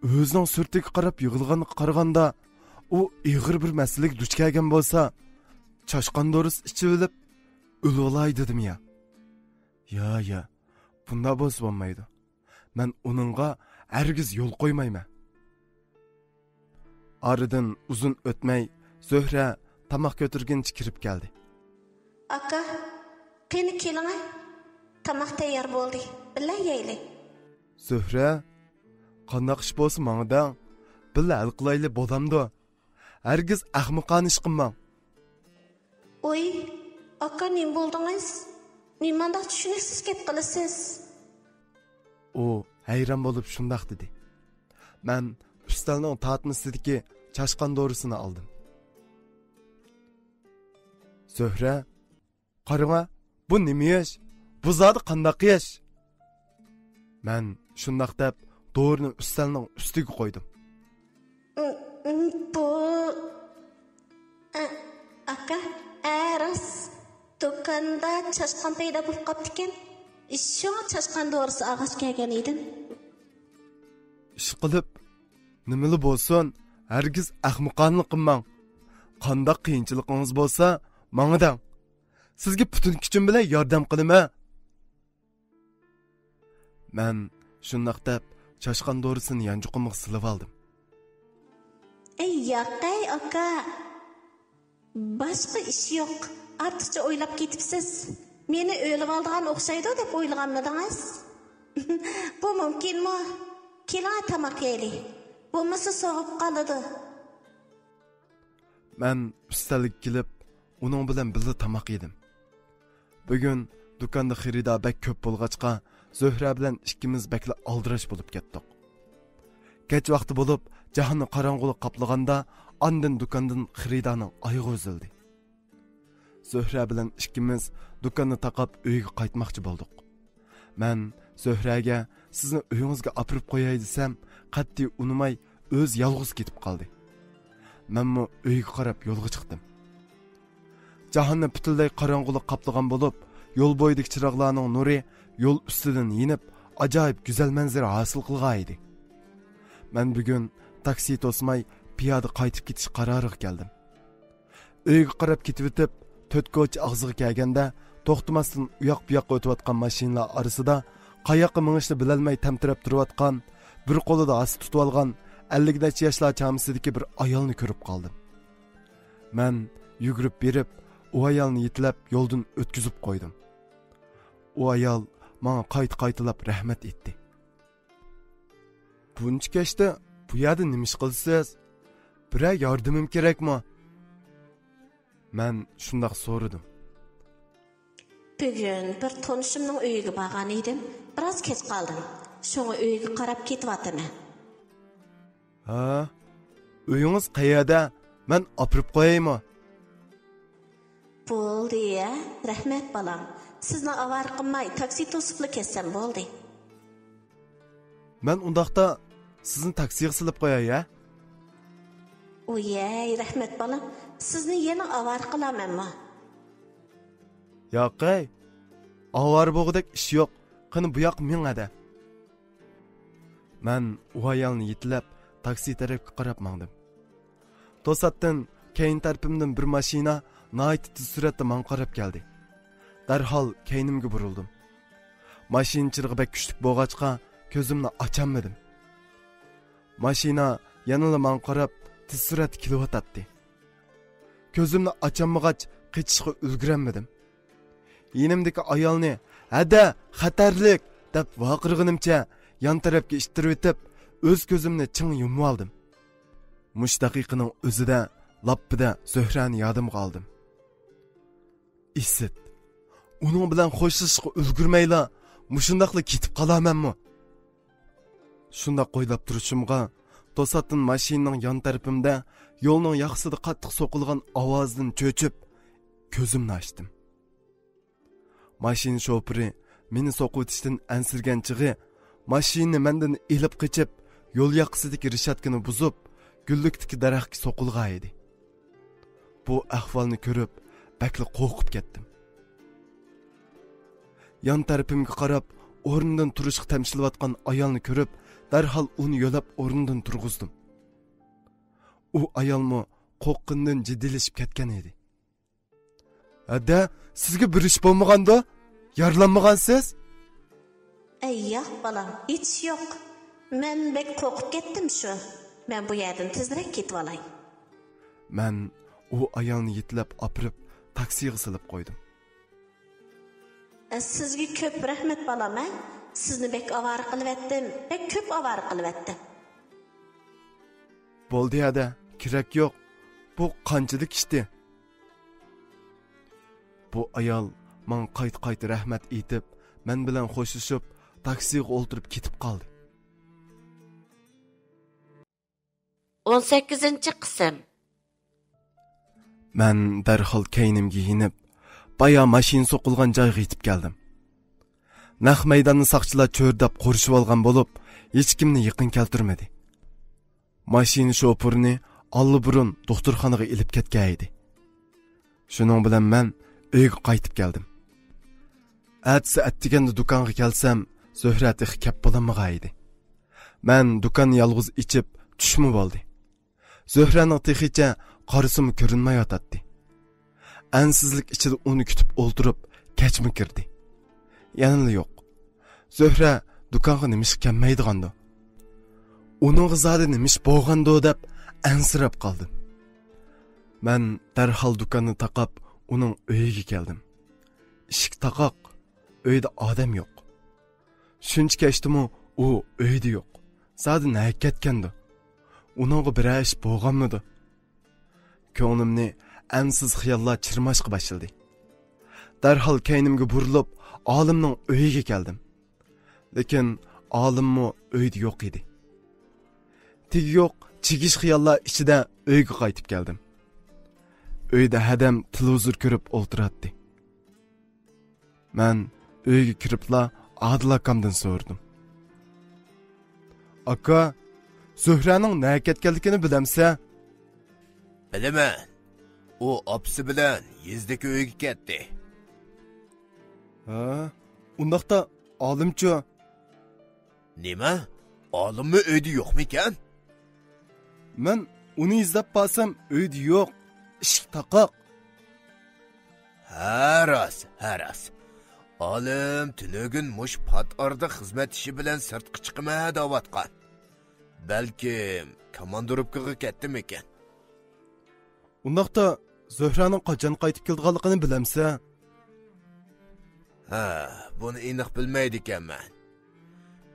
ئۆزىنىڭ سۈرىتىگە قاراپ يىغلىغانغا قارىغاندا، ئۇ ئېغىر بىر مەسىلىگە دۇچ كەلگەن بولسا، چاشقان دورىسى ئىچىۋېلىپ ئۆلۈۋالاي دېدىم يا. يا، يا، بۇنداق بولسا بولمايدۇ. مەن ئۇنىڭغا ھەرگىز يول قويمايمەن. ئارىدىن ئۇزۇن ئۆتمەي، زۆھرە تاماق كۆتۈرگىنىچە كىرىپ كەلدى. ئاكا، قېنى كېلىڭە. تاماق تەييار بولدى. بىللە يەيلى. زۆھرە، قانداق ئىش بولسا ماڭا دەڭ. بىللە ھەل قىلايلى بولامدۇ؟ ھەرگىز ئەخمىقانە ئىش قىلماڭ. ئۇي، ئاكا، نېمە بولدىڭىز؟ نېمانداق چۈشىنىكسىز گەپ قىلىسىز؟ ئۇ ھەيران بولۇپ شۇنداق دېدى. مەن ئۈستەلنىڭ تارتمىسىدىكى چاشقان دورىسىنى ئالدىم. زۆھرە، قارىڭا، بۇ نېمە ياش؟ بۇ زادى قانداق ياش؟ مەن شۇنداق دەپ دورىنى ئۈستەلنىڭ ئۈستىگە قويدۇم. بۇ، ئاكا، ئە، راست، دۇكاندا چاشقان پەيدا بولۇپ قاپتىكەن. شۇڭا چاشقان دورىسى ئالغاچ كەلگەن ئىدىم. ئىشقىلىپ، نېمىلا بولسۇن، ھەرگىز ئەخمىقانىلىق قىلماڭ. قانداق قىيىنچىلىقىڭىز بولسا، ماڭا دەڭ. سىزگە پۈتۈن كۈچۈم بىلەن ياردەم قىلىمەن. مەن شۇنداق دەپ، چاشقان دورىسىنى يانچۇقۇمغا سېلىۋالدىم. ئەي، ياقەي، ئاكا. باشقا ئىش يوق. ئارتۇقچە ئويلاپ كېتىپسىز. مېنى ئۆلۈۋالىدىغان ئوخشايدۇ دەپ ئويلىغانمىدىڭىز؟ بۇ مۇمكىنمۇ؟ كېلىڭە، تاماق يەيلى. بولمىسا سوغۇپ قالىدۇ. مەن ئۈستەلگە كېلىپ، ئۇنىڭ بىلەن بىللە تاماق يېدىم. بۈگۈن دۇكاندا خېرىدار بەك كۆپ بولغاچقا، زۆھرە بىلەن ئىككىمىز بەكلا ئالدىراش بولۇپ كەتتۇق. كەچ ۋاقتى بولۇپ، جاھاننى قاراڭغۇلۇق قاپلىغاندا، ئاندىن دۇكاندىن خېرىدارنىڭ ئايىغى ئۈزۈلدى. زۆھرە بىلەن ئىككىمىز دۇكاننى تاقاپ ئۆيگە قايتماقچى بولدۇق. مەن زۆھرەگە، «سىزنى ئۆيىڭىزگە ئاپىرىپ قوياي» دېسەم، قەتئىي ئۇنىماي، ئۆزى يالغۇز كېتىپ قالدى. مەنمۇ ئۆيگە قاراپ يولغا چىقتىم. جاھاننى پۈتۈنلەي قاراڭغۇلۇق قاپلىغان بولۇپ، يول بويىدىكى چىراغلارنىڭ نۇرى يول ئۈستىدىن يېنىپ، ئاجايىپ گۈزەل مەنزىرە ھاسىل قىلغان ئىدى. مەن بۈگۈن تاكسى توسماي، پىيادە قايتىپ كېتىش قارارىغا كەلدىم. ئۆيگە قاراپ كېتىۋېتىپ، تۆت كوچا ئاغزىغا كەلگەندە، توختىماستىن ئۇياق-بۇياققا ئۆتۈۋاتقان ماشىنىلار ئارىسىدا قاياققا مېڭىشنى بىلەلمەي تەمتىرەپ تۇرۇۋاتقان، بىر قولىدا ھاسا تۇتۇۋالغان ئەللىك نەچچە ياشلار چامىسىدىكى بىر ئايالنى كۆرۈپ قالدىم. مەن يۈگۈرۈپ بېرىپ، ئۇ ئايالنى يېتىلەپ، يولدىن ئۆتكۈزۈپ قويدۇم. ئۇ ئايال ماڭا قايتا-قايتىلاپ رەھمەت ئېيتتى. «بۇنچە كەچتە بۇ يەردە نېمە ئىش قىلىسىز؟ بىرەر ياردىمىم كېرەكمۇ؟» مەن شۇنداق سورىدىم. «بۈگۈن بىر تونۇشۇمنىڭ ئۆيىگە بارغان ئىدىم، بىراز كەچ قالدىم. شۇڭا ئۆيگە قاراپ كېتىۋاتىمەن.» «ھە؟ ئۆيىڭىز قەيەردە؟ مەن ئاپىرىپ قويايمۇ؟» «بولدى، ھە؟ رەھمەت، بالام. سىزنى ئاۋارە قىلماي، تاكسى توسۇپلا كەتسەم بولدى.» «مەن ئۇنداقتا سىزنى تاكسىغا سېلىپ قوياي، ھە؟» «ئۇيەي، رەھمەت، بالام. سىزنى يەنە ئاۋارە قىلارمەنمۇ؟» «ياقەي، ئاۋارە بولغۇدەك ئىش يوق. قېنى، بۇ ياققا مېڭ ھەدە.» مەن ئۇ ئايالنى يېتىلەپ، تاكسى تەرەپكە قاراپ ماڭدىم. توساتتىن كەينى تەرىپىمدىن بىر ماشىنا ناھايىتى تېز سۈرئەتتە ماڭا قاراپ كەلدى. دەرھال كەينىمگە بۇرۇلدۇم. ماشىنا چىرىغى بەك كۈچلۈك بولغاچقا، كۆزۈمنى ئاچالمىدىم. ماشىنا يەنىلا ماڭا قاراپ تېز سۈرئەتتە كېلىۋاتاتتى. كۆزۈمنى ئاچالمىغاچ، قېچىشقا ئۈلگۈرەلمىدىم. يېنىمدىكى ئايالنى «ھەدە، خەتەرلىك!» دەپ ۋارقىرىغىنىمچە يان تەرەپكە ئىتتىرىۋېتىپ، ئۆز كۆزۈمنى چىڭ يۇمۇۋالدىم. مۇشۇ دەقىقىنىڭ ئۆزىدە لاپپىدە زۆھرەنى يادىمغا ئالدىم. ئىسىت، ئۇنىڭ بىلەن خوشلىشىشقا ئۈلگۈرمەيلا مۇشۇنداقلا كېتىپ قالارمەنمۇ؟ شۇنداق ئويلاپ تۇرۇشۇمغا، توساتتىن ماشىنىنىڭ يان تەرىپىمدە يولنىڭ ياقىسىدا قاتتىق سوقۇلغان ئاۋازدىن چۆچۈپ، كۆزۈمنى ئاچتىم. ماشىنا شوپۇرى مېنى سوقۇۋېتىشتىن ئەنسىرىگەن چېغى، ماشىنىنى مەندىن ئېلىپ قېچىپ، يول ياقىسىدىكى رېشاتكىنى بۇزۇپ، گۈللۈكتىكى دەرەخكە سوقۇلغان ئىدى. بۇ ئەھۋالنى كۆرۈپ، بەكلا قورقۇپ كەتتىم. يان تەرىپىمگە قاراپ، ئورنىدىن تۇرۇشقا تەمشىلىۋاتقان ئايالنى كۆرۈپ، دەرھال ئۇنى يۆلەپ ئورنىدىن تۇرغۇزدۇم. ئۇ ئايالمۇ قورققىنىدىن جىددىيلىشىپ كەتكەن ئىدى. «ھەدە، سىزگە بىر ئىش بولمىغاندۇ؟ يارىلانمىغانسىز؟» «ئەي ياق، بالام، ھېچ ئىش يوق. مەن بەك قورقۇپ كەتتىم شۇ. مەن بۇ يەردىن تېزرەك كېتىۋالاي.» مەن ئۇ ئايالنى يېتىلەپ ئاپىرىپ، تاكسىغا سېلىپ قويدۇم. «سىزگە كۆپ رەھمەت، بالام، ھە؟ سىزنى بەك ئاۋارە قىلىۋەتتىم، بەك كۆپ ئاۋارە قىلىۋەتتىم.» «بولدى ھەدە، كېرەك يوق. بۇ قانچىلىك ئىشتى.» بۇ ئايال ماڭا قايتا-قايتا رەھمەت ئېيتىپ، مەن بىلەن خوشلىشىپ، تاكسىغا ئولتۇرۇپ كېتىپ قالدى. ئون سەككىزىنچى قىسىم. مەن دەرھال كەينىمگە يېنىپ، بايا ماشىنا سوقۇلغان جايغا يېتىپ كەلدىم. نەق مەيداننى ساقچىلار چۆرىدەپ قورشىۋالغان بولۇپ، ھېچكىمنى يېقىن كەلتۈرمىدى. ماشىنا شوپۇرىنى ئاللىبۇرۇن دوختۇرخانىغا ئېلىپ كەتكەن ئىدى. شۇنىڭ بىلەن مەن ئۆيگە قايتىپ كەلدىم. ئەتىسى ئەتىگەندە دۇكانغا كەلسەم، زۆھرە تېخى كەپ بولالمىغان ئىدى. مەن دۇكاننى يالغۇز ئېچىپ، چۈشمۇ بولدى. زۆھرەنىڭ تېخىچە قارىسىمۇ كۆرۈنمەيۋاتاتتى. ئەنسىزلىك ئىچىدە ئۇنى كۈتۈپ ئولتۇرۇپ، كەچمۇ كىردى. يەنىلا يوق. زۆھرە دۇكانغا نېمىشقا كەلمەيدىغاندۇ؟ ئۇنىڭغا زادى نېمە ئىش بولغاندۇ دەپ ئەنسىرەپ قالدىم. مەن دەرھال دۇكاننى تاقاپ ئۇنىڭ ئۆيىگە كەلدىم. ئىشىك تاقاق، ئۆيدە ئادەم يوق. شۇنچە كەچتىمۇ ئۇ ئۆيدە يوق. زادى نەگە كەتكەندۇ؟ ئۇنىڭغا بىرەر ئىش بولغانمىدۇ؟ كۆڭلۈمنى ئەنسىز خىياللار چىرماشقا باشلىدى. دەرھال كەينىمگە بۇرۇلۇپ، ئالىمنىڭ ئۆيىگە كەلدىم. لېكىن ئالىممۇ ئۆيدە يوق ئىدى. تېگى يوق چىگىش خىياللار ئىچىدە ئۆيگە قايتىپ كەلدىم. ئۆيدە ھەدەم تېلېۋىزور كۆرۈپ ئولتۇراتتى. مەن ئۆيگە كىرىپلا ئادىل ئاكامدىن سورىدىم. «ئاكا، زۆھرەنىڭ نەگە كەتكەنلىكىنى بىلەمسە؟» «بىلىمەن. ئۇ ئاپىسى بىلەن يېزىدىكى ئۆيگە كەتتى.» «ھە، ئۇنداقتا ئالىمچۇ؟» «نېمە؟ ئالىممۇ ئۆيدە يوقمىكەن؟» «مەن ئۇنى ئىزدەپ بارسام، ئۆيدە يوق. ئىشىك تاقاق.» «ھە راست، ھە راست. ئالىم تۈنۈگۈن مۇشۇ پات ئارىدا خىزمەت ئىشى بىلەن سىرتقا چىقىمەن دەۋاتقان. بەلكىم كاماندىروپكىغا كەتتىمىكىن.» «ئۇنداقتا زۆھرەنىڭ قاچان قايتىپ كېلىدىغانلىقىنى بىلەمسە؟» «ھە، بۇنى ئېنىق بىلمەيدىكەنمەن.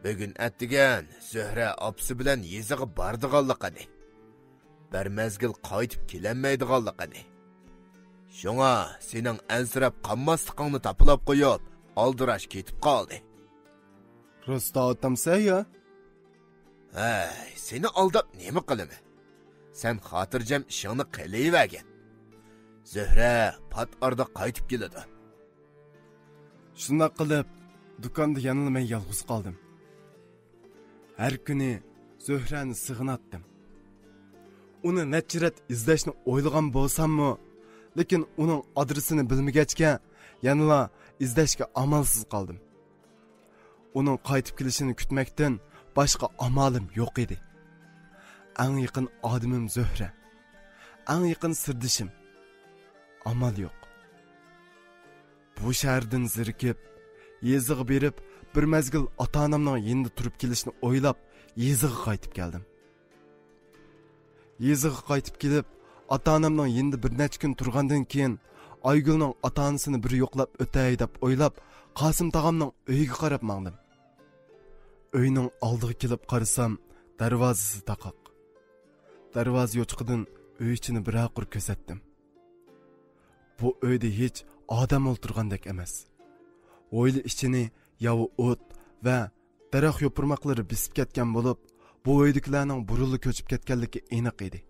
بۈگۈن ئەتىگەن زۆھرە ئاپىسى بىلەن يېزىغا بارىدىغانلىقىنى، بىر مەزگىل قايتىپ كېلەلمەيدىغانلىقىنى. شۇڭا سېنىڭ ئەنسىرەپ قالماسلىقىڭنى تاپىلاپ قويۇپ، ئالدىراش كېتىپ قالدى.» «راست ئاۋاتامسەن يا؟» «ھەي، سېنى ئالداپ نېمە قىلىمەن؟ سەن خاتىرجەم ئىشىڭنى قىلىۋەرگىن. زۆھرە پات ئارىدا قايتىپ كېلىدۇ.» شۇنداق قىلىپ، دۇكاندا يەنىلا مەن يالغۇز قالدىم. ھەر كۈنى زۆھرەنى سېغىناتتىم. ئۇنى نەچچە رەت ئىزدەشنى ئويلىغان بولساممۇ، لېكىن ئۇنىڭ ئادرېسىنى بىلمىگەچكە، يەنىلا ئىزدەشكە ئامالسىز قالدىم. ئۇنىڭ قايتىپ كېلىشىنى كۈتمەكتىن باشقا ئامالىم يوق ئىدى. ئەڭ يېقىن ئادىمىم زۆھرە. ئەڭ يېقىن سىردىشىم. ئامال يوق. بۇ شەھەردىن زېرىكىپ، يېزىغا بېرىپ، بىر مەزگىل ئاتا-ئانامنىڭ يېنىدا تۇرۇپ كېلىشنى ئويلاپ، يېزىغا قايتىپ كەلدىم. يېزىغا قايتىپ كېلىپ، ئاتا-ئانامنىڭ يېنىدا بىر نەچچە كۈن تۇرغاندىن كېيىن، ئايگۈلنىڭ ئاتا-ئانىسىنى بىر يوقلاپ ئۆتەي دەپ ئويلاپ، قاسىم تاغامنىڭ ئۆيىگە قاراپ ماڭدىم. ئۆينىڭ ئالدىغا كېلىپ قارىسام، دەرۋازىسى تاقاق. دەرۋازا يوچۇقىدىن ئۆي ئىچىنى بىرەر قۇر كۆزەتتىم. بۇ ئۆيدە ھېچ ئادەم ئولتۇرغاندەك ئەمەس. ھويلا ئىچىنى ياۋا ئوت ۋە دەرەخ يوپۇرماقلىرى بېسىپ كەتكەن بولۇپ، بۇ ئۆيدىكىلەرنىڭ بۇرۇنلا كۆچۈپ كەتكەنلىكى ئېنىق ئىدى.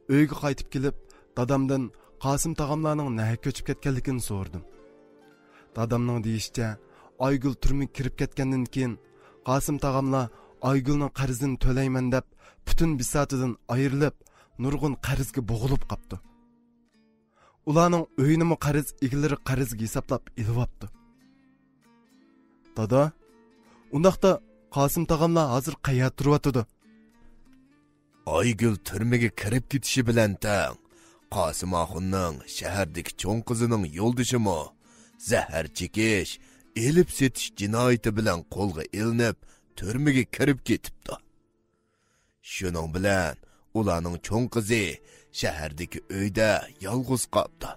ئۆيگە قايتىپ كېلىپ، دادامدىن قاسىم تاغاملارنىڭ نەگە كۆچۈپ كەتكەنلىكىنى سورىدىم. دادامنىڭ دېيىشىچە، ئايگۈل تۈرمىگە كىرىپ كەتكەندىن كېيىن، قاسىم تاغاملار ئايگۈلنىڭ قەرزىنى تۆلەيمەن دەپ، پۈتۈن بىساتىدىن ئايرىلىپ، نۇرغۇن قەرزگە بوغۇلۇپ قاپتۇ. ئۇلارنىڭ ئۆيىنىمۇ قەرز ئىگىلىرى قەرزگە ھېسابلاپ ئېلىۋاپتۇ. دادا، ئۇنداقتا قاسىم تاغاملار ھازىر قەيەردە تۇرۇۋاتىدۇ؟ ئايگۈل تۈرمىگە كىرىپ كېتىشى بىلەن تەڭ، قاسىم ئاخۇننىڭ شەھەردىكى چوڭ قىزىنىڭ يولدىشىمۇ زەھەر چېكىش، ئېلىپ سېتىش جىنايىتى بىلەن قولغا ئېلىنىپ، تۈرمىگە كىرىپ كېتىپتۇ. شۇنىڭ بىلەن ئۇلارنىڭ چوڭ قىزى شەھەردىكى ئۆيدە يالغۇز قاپتۇ.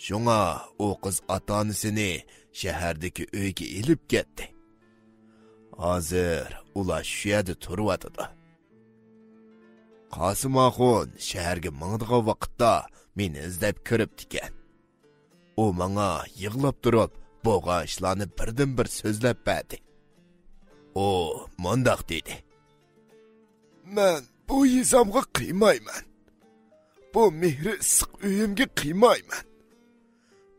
شۇڭا ئۇ قىز ئاتا-ئانىسىنى شەھەردىكى ئۆيگە ئېلىپ كەتتى. ھازىر ئۇلار شۇ يەردە تۇرۇۋاتىدۇ. قاسىم ئاخۇن شەھەرگە ماڭىدىغان ۋاقىتتا مېنى ئىزدەپ كىرىپتىكەن. ئۇ ماڭا يىغلاپ تۇرۇپ، بولغان ئىشلارنى بىردىنبىر سۆزلەپ بەردى. ئۇ مۇنداق دېدى: مەن بۇ يېزامغا قىيمايمەن. بۇ مېھرى ئىسسىق ئۆيۈمگە قىيمايمەن.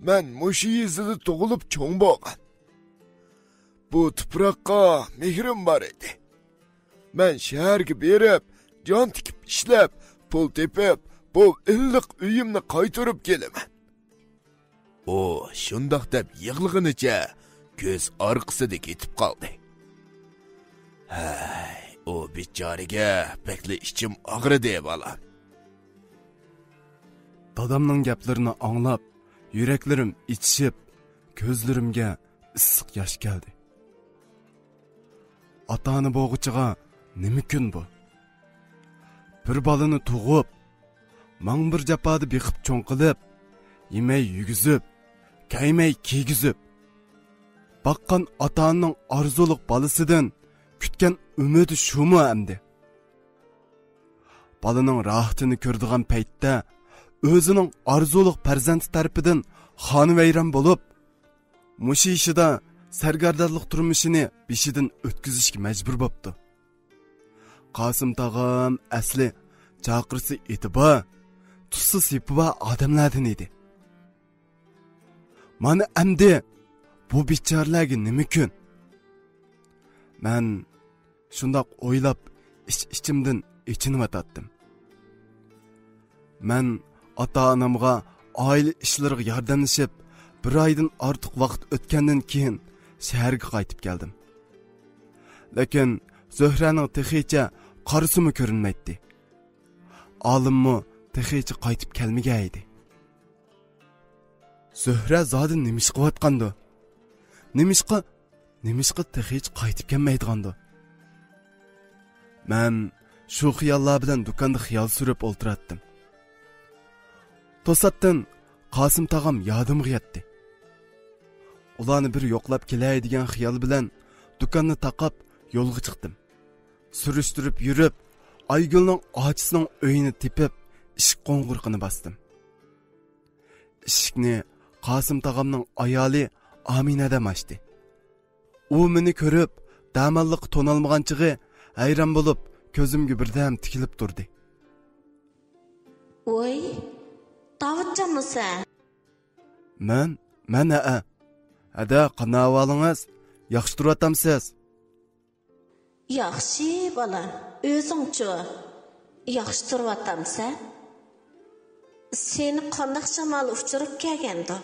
مەن مۇشۇ يېزىدا تۇغۇلۇپ چوڭ بولغان. بۇ تۇپراققا مېھرىم بار ئىدى. مەن شەھەرگە بېرىپ، جان تىكىپ ئىشلەپ، پۇل تېپىپ، بۇ ئىللىق ئۆيۈمنى قايتۇرۇپ كېلىمەن. ئۇ شۇنداق دەپ يىغلىغىنىچە كۆز ئارقىسىدا كېتىپ قالدى. ھەي، ئۇ بىچارىگە بەكلا ئىچىم ئاغرىدى، بالام. دادامنىڭ گەپلىرىنى ئاڭلاپ، يۈرەكلىرىم ئېچىشىپ، كۆزلىرىمگە ئىسسىق ياش كەلدى. ئاتا-ئانا بولغۇچىغا نېمە كۈن بۇ؟ بىر بالىنى تۇغۇپ، ماڭ بىر جاپادا بېقىپ چوڭ قىلىپ، يېمەي يېگۈزۈپ، كەيمەي كىيگۈزۈپ باققان ئاتا-ئانىنىڭ ئارزۇلۇق بالىسىدىن كۈتكەن ئۈمىدى شۇمۇ ئەمدى؟ بالىنىڭ راھىتىنى كۆرىدىغان پەيتتە ئۆزىنىڭ ئارزۇلۇق پەرزەنتى تەرىپىدىن خانىۋەيران بولۇپ، مۇشۇ يېشىدا سەرگەردانلىق تۇرمۇشىنى بېشىدىن ئۆتكۈزۈشكە مەجبۇر بوپتۇ. قاسىم تاغام ئەسلى چاقىرسا ئېتى بار، تۇتسا سېپى بار ئادەملەردىن ئىدى. مانا ئەمدى بۇ بىچارىلەرگە نېمە كۈن؟ مەن شۇنداق ئويلاپ، ئىچ-ئىچىمدىن ئېچىنىۋاتاتتىم. مەن ئاتا-ئانامغا ئائىلە ئىشلىرىغا ياردەملىشىپ، بىر ئايدىن ئارتۇق ۋاقىت ئۆتكەندىن كېيىن شەھەرگە قايتىپ كەلدىم. لېكىن زۆھرەنىڭ تېخىچە قارىسىمۇ كۆرۈنمەيتتى. ئالىممۇ تېخىچە قايتىپ كەلمىگەن ئىدى. زۆھرە زادى نېمە ئىش قىلىۋاتقاندۇ؟ نېمىشقا، نېمىشقا تېخىچە قايتىپ كەلمەيدىغاندۇ؟ مەن شۇ خىياللار بىلەن دۇكاندا خىيال سۈرۈپ ئولتۇراتتىم. توساتتىن قاسىم تاغام يادىمغا يەتتى. ئۇلارنى بىر يوقلاپ كېلەي دېگەن خىيال بىلەن دۇكاننى تاقاپ يولغا چىقتىم. سۈرۈشتۈرۈپ يۈرۈپ، ئايگۈلنىڭ ئاچىسىنىڭ ئۆيىنى تېپىپ، ئىشىك قوڭغۇرىقىنى باستىم. ئىشىكنى قاسىم تاغامنىڭ ئايالى ئامىنەدەم ئاچتى. ئۇ مېنى كۆرۈپ، دەماللىققا تونالمىغان چېغى ھەيران بولۇپ، كۆزۈمگە بىردەم تىكىلىپ تۇردى. ۋوي، داۋۇتجانمۇ سەن؟ مەن، مەن ھەئە. ھەدە، قانداق ئەھۋالىڭىز؟ ياخشى تۇرۇۋاتامسىز؟ ياخشى، بالام. ئۆزۈڭچۇ؟ ياخشى تۇرۇۋاتامسەن؟ سېنى قانداق شامال ئۇچۇرۇپ كەلگەندۇ؟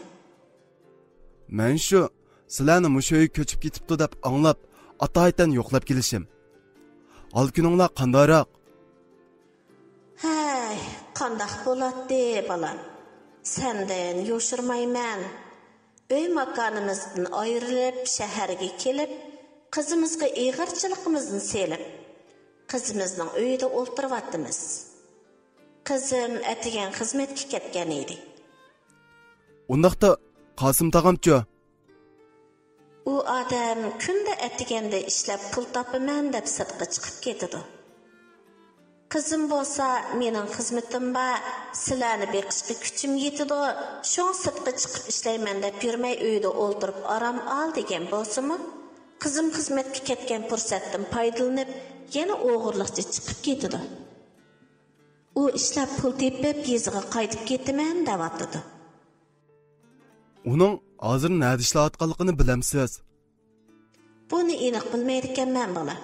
مەن شۇ، سىلەرنى مۇشۇ ئۆيگە كۆچۈپ كېتىپتۇ دەپ ئاڭلاپ، ئاتايىتەن يوقلاپ كېلىشىم. ھال-كۈنۈڭلار قانداقراق؟ ھەي، قانداق بولاتتى، بالام؟ سەندىن يوشۇرمايمەن. ئۆي ماكانىمىزدىن ئايرىلىپ، شەھەرگە كېلىپ، قىزىمىزغا ئېغىرچىلىقىمىزنى سېلىپ، قىزىمىزنىڭ ئۆيىدە ئولتۇرۇۋاتىمىز. قىزىم ئەتىگەن خىزمەتكە كەتكەن ئىدى. ئۇنداقتا قاسىم تاغامچۇ؟ ئۇ ئادەم كۈندە ئەتىگەندە ئىشلەپ پۇل تاپىمەن دەپ سىرتقا چىقىپ كېتىدۇ. قىزىم بولسا، مېنىڭ خىزمىتىم بار، سىلەرنى بېقىشقا كۈچۈم يېتىدۇ، شۇڭا سىرتقا چىقىپ ئىشلەيمەن دەپ يۈرمەي، ئۆيدە ئولتۇرۇپ ئارام ئال دېگەن بولسىمۇ، قىزىم خىزمەتكە كەتكەن پۇرسەتتىن پايدىلىنىپ، يەنە ئوغرىلىقچە چىقىپ كېتىدۇ. ئۇ ئىشلەپ پۇل تېپىپ، يېزىغا قايتىپ كېتىمەن دەۋاتىدۇ. ئۇنىڭ ھازىر نەدە ئىشلەۋاتقانلىقىنى بىلەمسىز؟ بۇنى ئېنىق بىلمەيدىكەنمەن، بالا.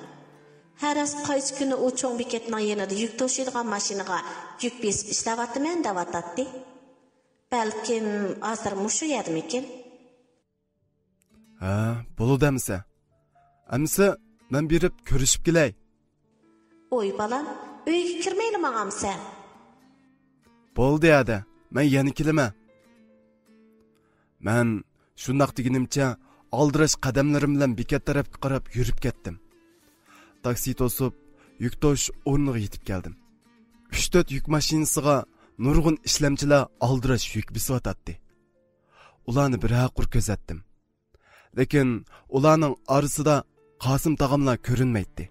ھەر ئاز قايسى كۈنى ئۇ چوڭ بېكەتنىڭ يېنىدا يۈك توشۇيدىغان ماشىنىغا يۈك بېسىپ ئىشلەۋاتىمەن دەۋاتاتتى. بەلكىم ھازىر مۇشۇ يەردىمىكىن؟ ھە، بولىدۇ ئەمىسە. ئەمىسە، مەن بېرىپ كۆرۈشۈپ كېلەي. ۋوي بالام، ئۆيگە كىرمەيلا ماڭامسەن؟ بولدى ھەدە، مەن يەنە كېلىمەن. مەن شۇنداق دېگىنىمچە ئالدىراش قەدەملىرىم بىلەن بېكەت تەرەپكە قاراپ يۈرۈپ كەتتىم. تاكسى توسۇپ، يۈك توشۇش ئورنىغا يېتىپ كەلدىم. ئۈچ تۆت يۈك ماشىنىسىغا نۇرغۇن ئىشلەمچىلەر ئالدىراش يۈك بېسىۋاتاتتى. ئۇلارنى بىرەر قۇر كۆزەتتىم. لېكىن ئۇلارنىڭ ئارىسىدا قاسىم تاغاملا كۆرۈنمەيتتى.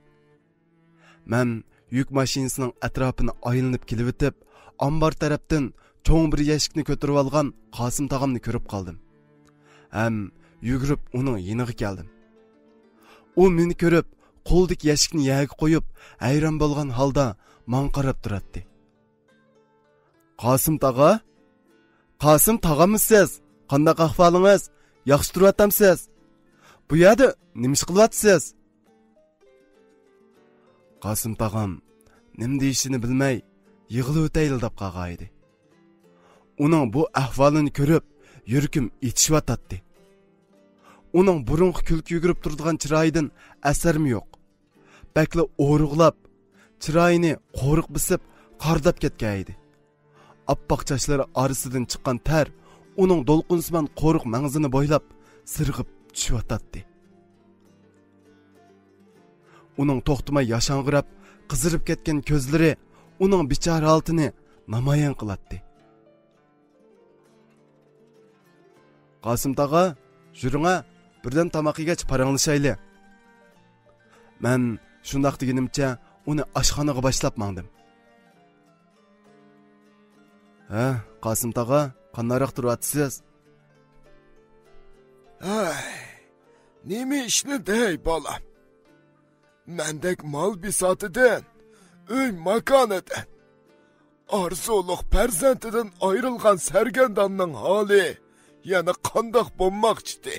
مەن يۈك ماشىنىسىنىڭ ئەتراپىنى ئايلىنىپ كېلىۋېتىپ، ئامبار تەرەپتىن چوڭ بىر يەشىكنى كۆتۈرۈۋالغان قاسىم تاغامنى كۆرۈپ قالدىم ھەم يۈگۈرۈپ ئۇنىڭ يېنىغا كەلدىم. ئۇ مېنى كۆرۈپ، قولىدىكى يەشىكنى يەرگە قويۇپ، ھەيران بولغان ھالدا ماڭا قاراپ تۇراتتى. قاسىم تاغا؟ قاسىم تاغاممۇ سىز؟ قانداق ئەھۋالىڭىز؟ ياخشى تۇرۇۋاتامسىز؟ بۇ يەردە نېمە ئىش قىلىۋاتىسىز؟ قاسىم تاغام نېمە دېيىشىنى بىلمەي، يىغلىۋېتەيلا دەپ قالغانىدى. ئۇنىڭ بۇ ئەھۋالىنى كۆرۈپ، يۈرىكىم ئېتىشىۋاتاتتى. ئۇنىڭ بۇرۇنقى كۈلكە يۈگۈرۈپ تۇرىدىغان چىرايىدىن ئەسەرمۇ يوق. بەكلا ئورۇقلاپ، چىرايىنى قورۇق بېسىپ، قارىداپ كەتكەنىدى. ئاپئاق چاچلىرى ئارىسىدىن چىققان تەر ئۇنىڭ دولقۇنسىمان قورۇق مەڭزىنى بويلاپ سىرغىپ چۈشۈۋاتاتتى. ئۇنىڭ توختىماي ياشاڭغىراپ، قىزىرىپ كەتكەن كۆزلىرى ئۇنىڭ بىچارە ھالىتىنى نامايان قىلاتتى. قاسىم تاغا، يۈرۈڭە، بىردەم تاماق يېگەچ پاراڭلىشايلى. مەن شۇنداق دېگىنىمچە ئۇنى ئاشخانىغا باشلاپ ماڭدىم. ھە، قاسىم تاغا، قانداقراق تۇرۇۋاتىسىز؟ ھەي، نېمە ئىشنى دەي، بالام؟ مەندەك مال بىساتىدىن، ئۆي ماكانىدىن، ئارزۇلۇق پەرزەنتىدىن ئايرىلغان سەرگەرداننىڭ ھالى يەنە قانداق بولماقچىدى؟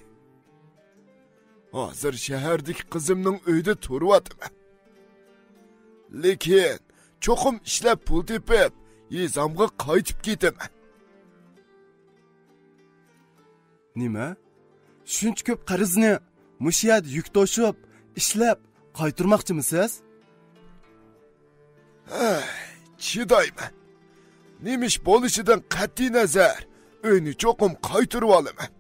ھازىر شەھەردىكى قىزىمنىڭ ئۆيىدە تۇرۇۋاتىمەن. لېكىن چوقۇم ئىشلەپ پۇل تېپىپ، يېزامغا قايتىپ كېتىمەن. نېمە؟ شۇنچە كۆپ قەرزنى مۇشۇ يەردە يۈك توشۇپ، ئىشلەپ قايتۇرماقچىمۇسىز؟ ھەي، چىدايمەن. نېمە ئىش بولۇشىدىن قەتئىينەزەر، ئۆينى چوقۇم قايتۇرۇۋالىمەن.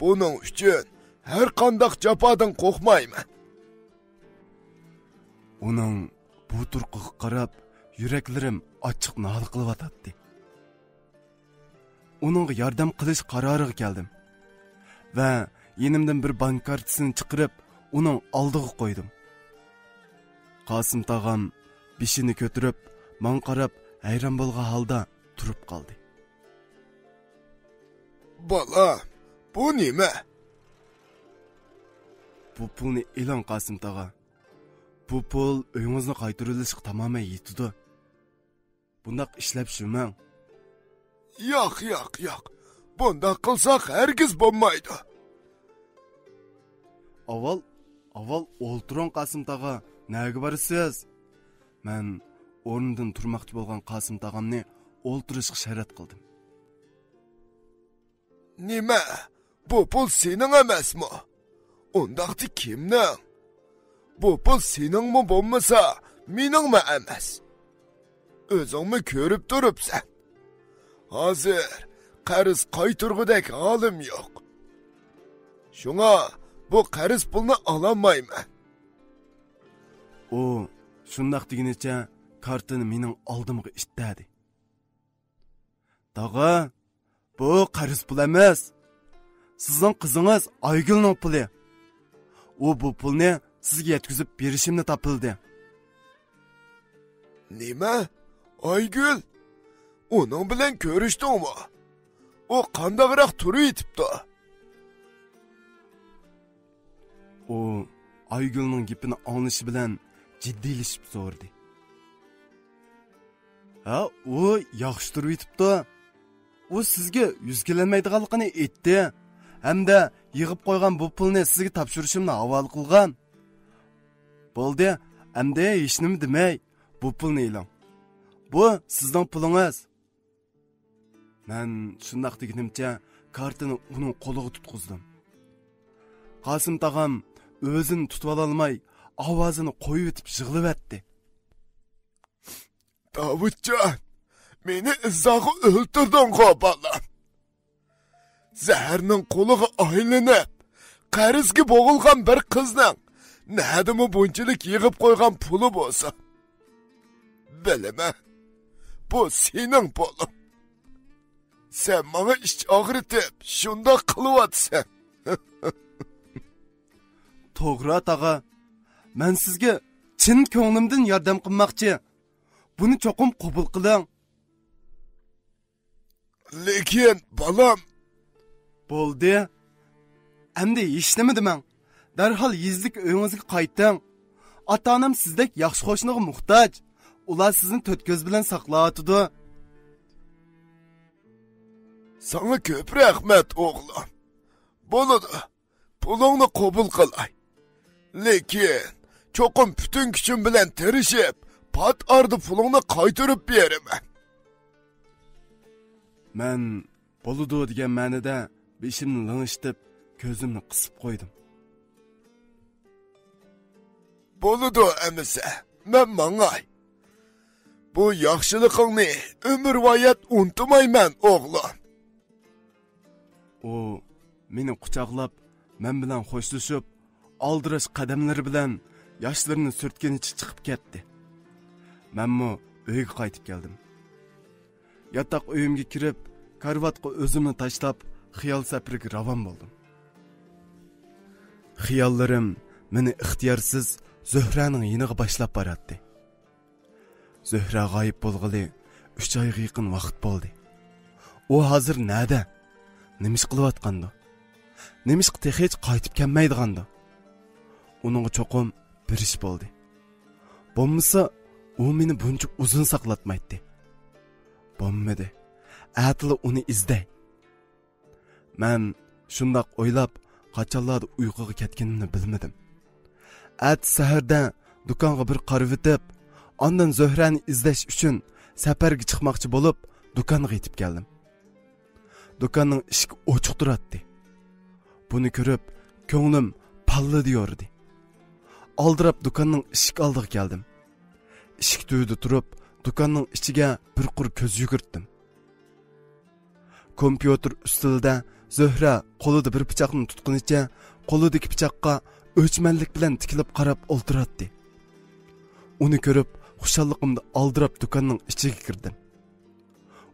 بۇنىڭ ئۈچۈن ھەر قانداق جاپادىن قورقمايمەن. ئۇنىڭ بۇ تۇرقىغا قاراپ، يۈرەكلىرىم ئاچچىق نالە قىلىۋاتاتتى. ئۇنىڭغا ياردەم قىلىش قارارىغا كەلدىم ۋە يېنىمدىن بىر بانك كارتىسىنى چىقىرىپ، ئۇنىڭ ئالدىغا قويدۇم. قاسىم تاغام بېشىنى كۆتۈرۈپ، ماڭا قاراپ ھەيران بولغان ھالدا تۇرۇپ قالدى. بالا، بۇ نېمە؟ بۇ پۇلنى ئېلىڭ، قاسىم تاغا. بۇ پۇل ئۆيىڭىزنى قايتۇرۇۋېلىشقا تامامەن يېتىدۇ. بۇنداق ئىشلەپ شۇمەڭ. ياق، ياق، ياق. بۇنداق قىلساق ھەرگىز بولمايدۇ. ئاۋۋال، ئاۋۋال ئولتۇرۇڭ، قاسىم تاغا. نەگە بارىسىز؟ مەن ئورنىدىن تۇرماقچى بولغان قاسىم تاغامنى ئولتۇرۇشقا شەرت قىلدىم. نېمە؟ بۇ پۇل سېنىڭ ئەمەسمۇ؟ ئۇنداقتا كىمنىڭ؟ بۇ پۇل سېنىڭمۇ بولمىسا، مېنىڭمۇ ئەمەس. ئۆزۈڭمۇ كۆرۈپ تۇرۇپسەن. ھازىر قەرز قايتۇرغۇدەك ھالىم يوق. شۇڭا بۇ قەرز پۇلنى ئالالمايمەن. ئۇ شۇنداق دېگىنىچە كارتىنى مېنىڭ ئالدىمغا ئىتتەدى. تاغا، بۇ قەرز پۇل ئەمەس. سىزنىڭ قىزىڭىز ئايگۈلنىڭ پۇلى. ئۇ بۇ پۇلنى سىزگە يەتكۈزۈپ بېرىشىمنى تاپىلدى. نېمە؟ ئايگۈل؟ ئۇنىڭ بىلەن كۆرۈشتۈڭمۇ؟ ئۇ قانداقراق تۇرۇۋېتىپتۇ؟ ئۇ ئايگۈلنىڭ گېپىنى ئاڭلىشى بىلەن جىددىيلىشىپ سورىدى. ھە، ئۇ ياخشى تۇرۇۋېتىپتۇ. ئۇ سىزگە يۈز كېلەلمەيدىغانلىقىنى ئېيتتى ھەمدە يىغىپ قويغان بۇ پۇلنى سىزگە تاپشۇرۇشۇمنى ھاۋالە قىلغان. بولدى، ئەمدى ھېچنېمە دېمەي، بۇ پۇلنى ئېلىڭ. بۇ سىزنىڭ پۇلىڭىز. مەن شۇنداق دېگىنىمچە كارتىنى ئۇنىڭ قولىغا تۇتقۇزدۇم. قاسىم تاغام ئۆزىنى تۇتۇۋالالماي، ئاۋازىنى قويۇۋېتىپ يىغلىۋەتتى. داۋۇتجان، مېنى ئىززاغا ئۆلتۈردۈڭغۇ، بالام. زەھەرنىڭ قۇلىغا ئايلىنىپ، قەرزگە بوغۇلغان بىر قىزنىڭ نەدىمۇ بۇنچىلىك يىغىپ قويغان پۇلى بولسا؟ بىلىمەن، بۇ سېنىڭ پۇلۇڭ. سەن ماڭا ئىچ ئاغرىتىپ، شۇنداق قىلىۋاتىسەن. توغرا، تاغا. مەن سىزگە چىن كۆڭلۈمدىن ياردەم قىلماقچى. بۇنى چوقۇم قوبۇل قىلىڭ. لېكىن، بالام. بولدى. ئەمدى ھېچنېمە دېمەڭ. دەرھال يېزىدىكى ئۆيىڭىزگە قايتىڭ. ئاتا-ئانام سىزدەك ياخشى قوشنىغا موھتاج. ئۇلار سىزنى تۆت كۆز بىلەن ساقلاۋاتىدۇ. ساڭا كۆپ رەھمەت، ئوغلۇم. بولىدۇ. پۇلۇڭنى قوبۇل قىلاي. لېكىن، چوقۇم پۈتۈن كۈچۈم بىلەن تىرىشىپ، پات ئارىدا پۇلۇڭنى قايتۇرۇپ بېرىمەن. مەن «بولىدۇ» دېگەن مەنىدە بېشىمنى لىڭشىتىپ، كۆزۈمنى قىسىپ قويدۇم. بولىدۇ ئەمىسە، مەن ماڭاي. بۇ ياخشىلىقىڭنى ئۆمۈرۋايەت ئۇنتۇمايمەن، ئوغلۇم. ئۇ مېنى قۇچاقلاپ، مەن بىلەن خوشلىشىپ، ئالدىراش قەدەملىرى بىلەن ياشلىرىنى سۈرتكىنىچە چىقىپ كەتتى. مەنمۇ ئۆيگە قايتىپ كەلدىم. ياتاق ئۆيۈمگە كىرىپ، كارىۋاتقا ئۆزۈمنى تاشلاپ، خىيال سەپىرىگە راۋان بولدۇم. خىياللىرىم مېنى ئىختىيارسىز زۆھرەنىڭ يېنىغا باشلاپ باراتتى. زۆھرە غايىب بولغىلى ئۈچ ئايغا يېقىن ۋاقىت بولدى. ئۇ ھازىر نەدە؟ نېمە ئىش قىلىۋاتقاندۇ؟ نېمىشقا تېخىچە قايتىپ كەلمەيدىغاندۇ؟ ئۇنىڭغا چوقۇم بىر ئىش بولدى. بولمىسا، ئۇ مېنى بۇنچە ئۇزۇن ساقلاتمايتتى. بولمىدى. ئەتىلا ئۇنى ئىزدەي. مەن شۇنداق ئويلاپ، قاچانلاردا ئۇيقۇغا كەتكىنىمنى بىلمىدىم. ئەتە سەھەردە دۇكانغا بىر قارىۋېتىپ، ئاندىن زۆھرەنى ئىزدەش ئۈچۈن سەپەرگە چىقماقچى بولۇپ، دۇكانغا يېتىپ كەلدىم. دۇكاننىڭ ئىشىكى ئوچۇق تۇراتتى. بۇنى كۆرۈپ، كۆڭلۈم پاللىدى يورۇدى. ئالدىراپ دۇكاننىڭ ئىشىك ئالدىغا كەلدىم. ئىشىك تۈۋىدە تۇرۇپ، دۇكاننىڭ ئىچىگە بىر قۇر كۆز يۈگۈرتتۈم. كومپيۇتېر ئۈستىلىدە زۆھرە قولىدا بىر پىچاقنى تۇتقىنىچە، قولىدىكى پىچاققا ئۆچمەنلىك بىلەن تىكىلىپ قاراپ ئولتۇراتتى. ئۇنى كۆرۈپ، خۇشاللىقىمدا ئالدىراپ دۇكاننىڭ ئىچىگە كىردىم.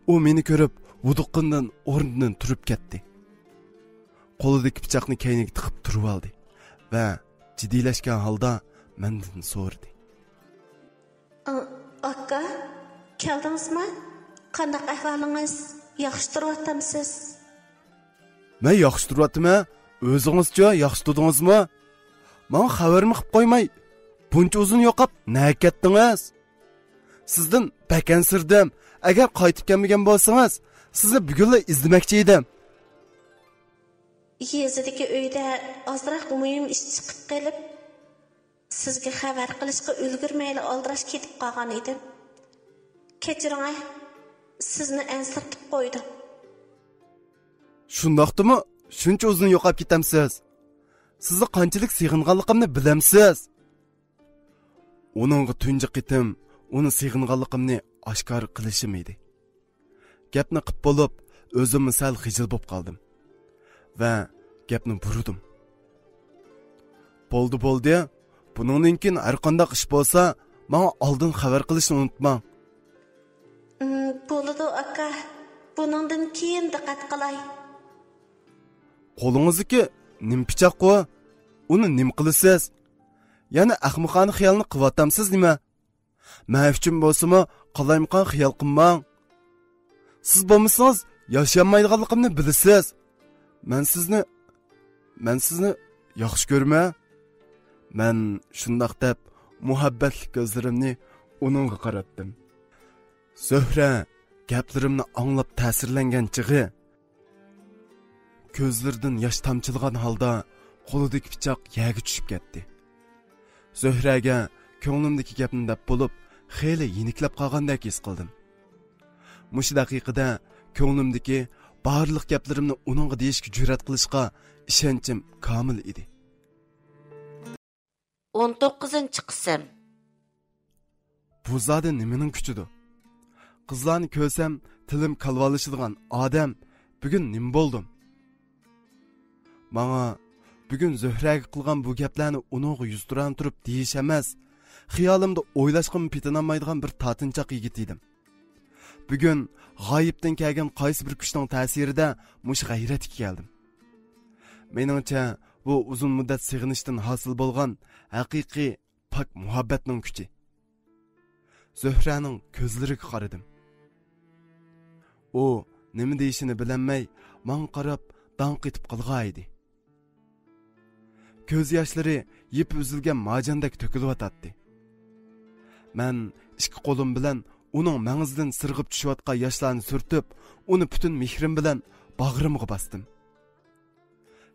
ئۇ مېنى كۆرۈپ، ھودۇققىنىدىن ئورنىدىن تۇرۇپ كەتتى. قولىدىكى پىچاقنى كەينىگە تىقىپ تۇرۇۋالدى ۋە جىددىيلەشكەن ھالدا مەندىن سورىدى. ئا-، ئاكا، كەلدىڭىزمۇ؟ قانداق ئەھۋالىڭىز؟ ياخشى تۇرۇۋاتامسىز؟ مەن ياخشى تۇرۇۋاتىمەن. ئۆزىڭىزچۇ، ياخشى تۇردىڭىزمۇ؟ ماڭا خەۋەرمۇ قىپ قويماي، بۇنچە ئۇزۇن يوقاپ نەگە كەتتىڭىز؟ سىزدىن بەك ئەنسىرىدىم. ئەگەر قايتىپ كەلمىگەن بولسىڭىز، سىزنى بۈگۈنلا ئىزدىمەكچى ئىدىم. يېزىدىكى ئۆيدە ئازراق مۇھىم ئىش چىقىپ قېلىپ، سىزگە خەۋەر قىلىشقا ئۈلگۈرمەيلا ئالدىراش كېتىپ قالغان ئىدىم. كەچۈرۈڭە، سىزنى ئەنسىرىتىپ قويدۇم. شۇنداقتىمۇ؟ شۇنچە ئۇزۇن يوقاپ كېتەمسىز؟ سىزنى قانچىلىك سېغىنغانلىقىمنى بىلەمسىز؟ ئۇنىڭغا تۇنجى قېتىم ئۇنى سېغىنغانلىقىمنى ئاشكارا قىلىشىم ئىدى. گەپنى قىپ بولۇپ، ئۆزۈممۇ سەل خىجىل بوپ قالدىم ۋە گەپنى بۇرىدىم. بولدى، بولدى. بۇنىڭدىن كېيىن ھەرقانداق ئىش بولسا، ماڭا ئالدىن خەۋەر قىلىشنى ئۇنتۇماڭ. ئىم، بولىدۇ، ئاكا. بۇنىڭدىن كېيىن دىققەت قىلاي. قولىڭىزدىكى نېمە پىچاق ئۇ؟ ئۇنى نېمە قىلىسىز؟ يەنە ئەخمىقانە خىيالنى قىلىۋاتامسىز نېمە؟ مەن ئۈچۈن بولسىمۇ قالايمىقان خىيال قىلماڭ. سىز بولمىسىڭىز ياشىيالمايدىغانلىقىمنى بىلىسىز. مەن سىزنى، مەن سىزنى ياخشى كۆرىمەن. مەن شۇنداق دەپ مۇھەببەتلىك كۆزلىرىمنى ئۇنىڭغا قاراتتىم. زۆھرە گەپلىرىمنى ئاڭلاپ تەسىرلەنگەن چېغى، كۆزلىرىدىن ياش تامچىلىغان ھالدا قولىدىكى پىچاق يەرگە چۈشۈپ كەتتى. زۆھرەگە كۆڭلۈمدىكى گەپنى دەپ بولۇپ، خېلى يېنىكلەپ قالغاندەك ھېس قىلدىم. مۇشۇ دەقىقىدە كۆڭلۈمدىكى بارلىق گەپلىرىمنى ئۇنىڭغا دېيىشكە جۈرئەت قىلىشقا ئىشەنچىم كامىل ئىدى. ئون توققۇزىنچى قىسىم. بۇ زادى نېمىنىڭ كۈچىدۇ؟ قىزلارنى كۆرسەم، تىلىم كالۋالىشىدىغان ئادەم، بۈگۈن نېمە بولدۇم؟ ماڭا بۈگۈن زۆھرەگە قىلغان بۇ گەپلەرنى ئۇنىڭغا يۈزتۇرا تۇرۇپ دېيىش ئەمەس، خىيالىمدا ئويلاشقىمۇ پېتىنالمايدىغان بىر تارتىنچاق يىگىت ئىدىم. بۈگۈن غايىبتىن كەلگەن قايسى بىر كۈچنىڭ تەسىرىدە مۇشۇ غەيرەتكە كەلدىم. مېنىڭچە، بۇ ئۇزۇن مۇددەت سېغىنىشتىن ھاسىل بولغان ھەقىقىي پاك مۇھەببەتنىڭ كۈچى. زۆھرەنىڭ كۆزلىرىگە قارىدىم. ئۇ نېمە دېيىشىنى بىلەلمەي، ماڭا قاراپ داڭ قېتىپ قالغانىدى. كۆز ياشلىرى يىپى ئۈزۈلگەن مارجاندەك تۆكۈلۈۋاتاتتى. مەن ئىككى قولۇم بىلەن ئۇنىڭ مەڭزىدىن سىرغىپ چۈشۈۋاتقان ياشلارنى سۈرتۈپ، ئۇنى پۈتۈن مېھرىم بىلەن باغرىمغا باستىم.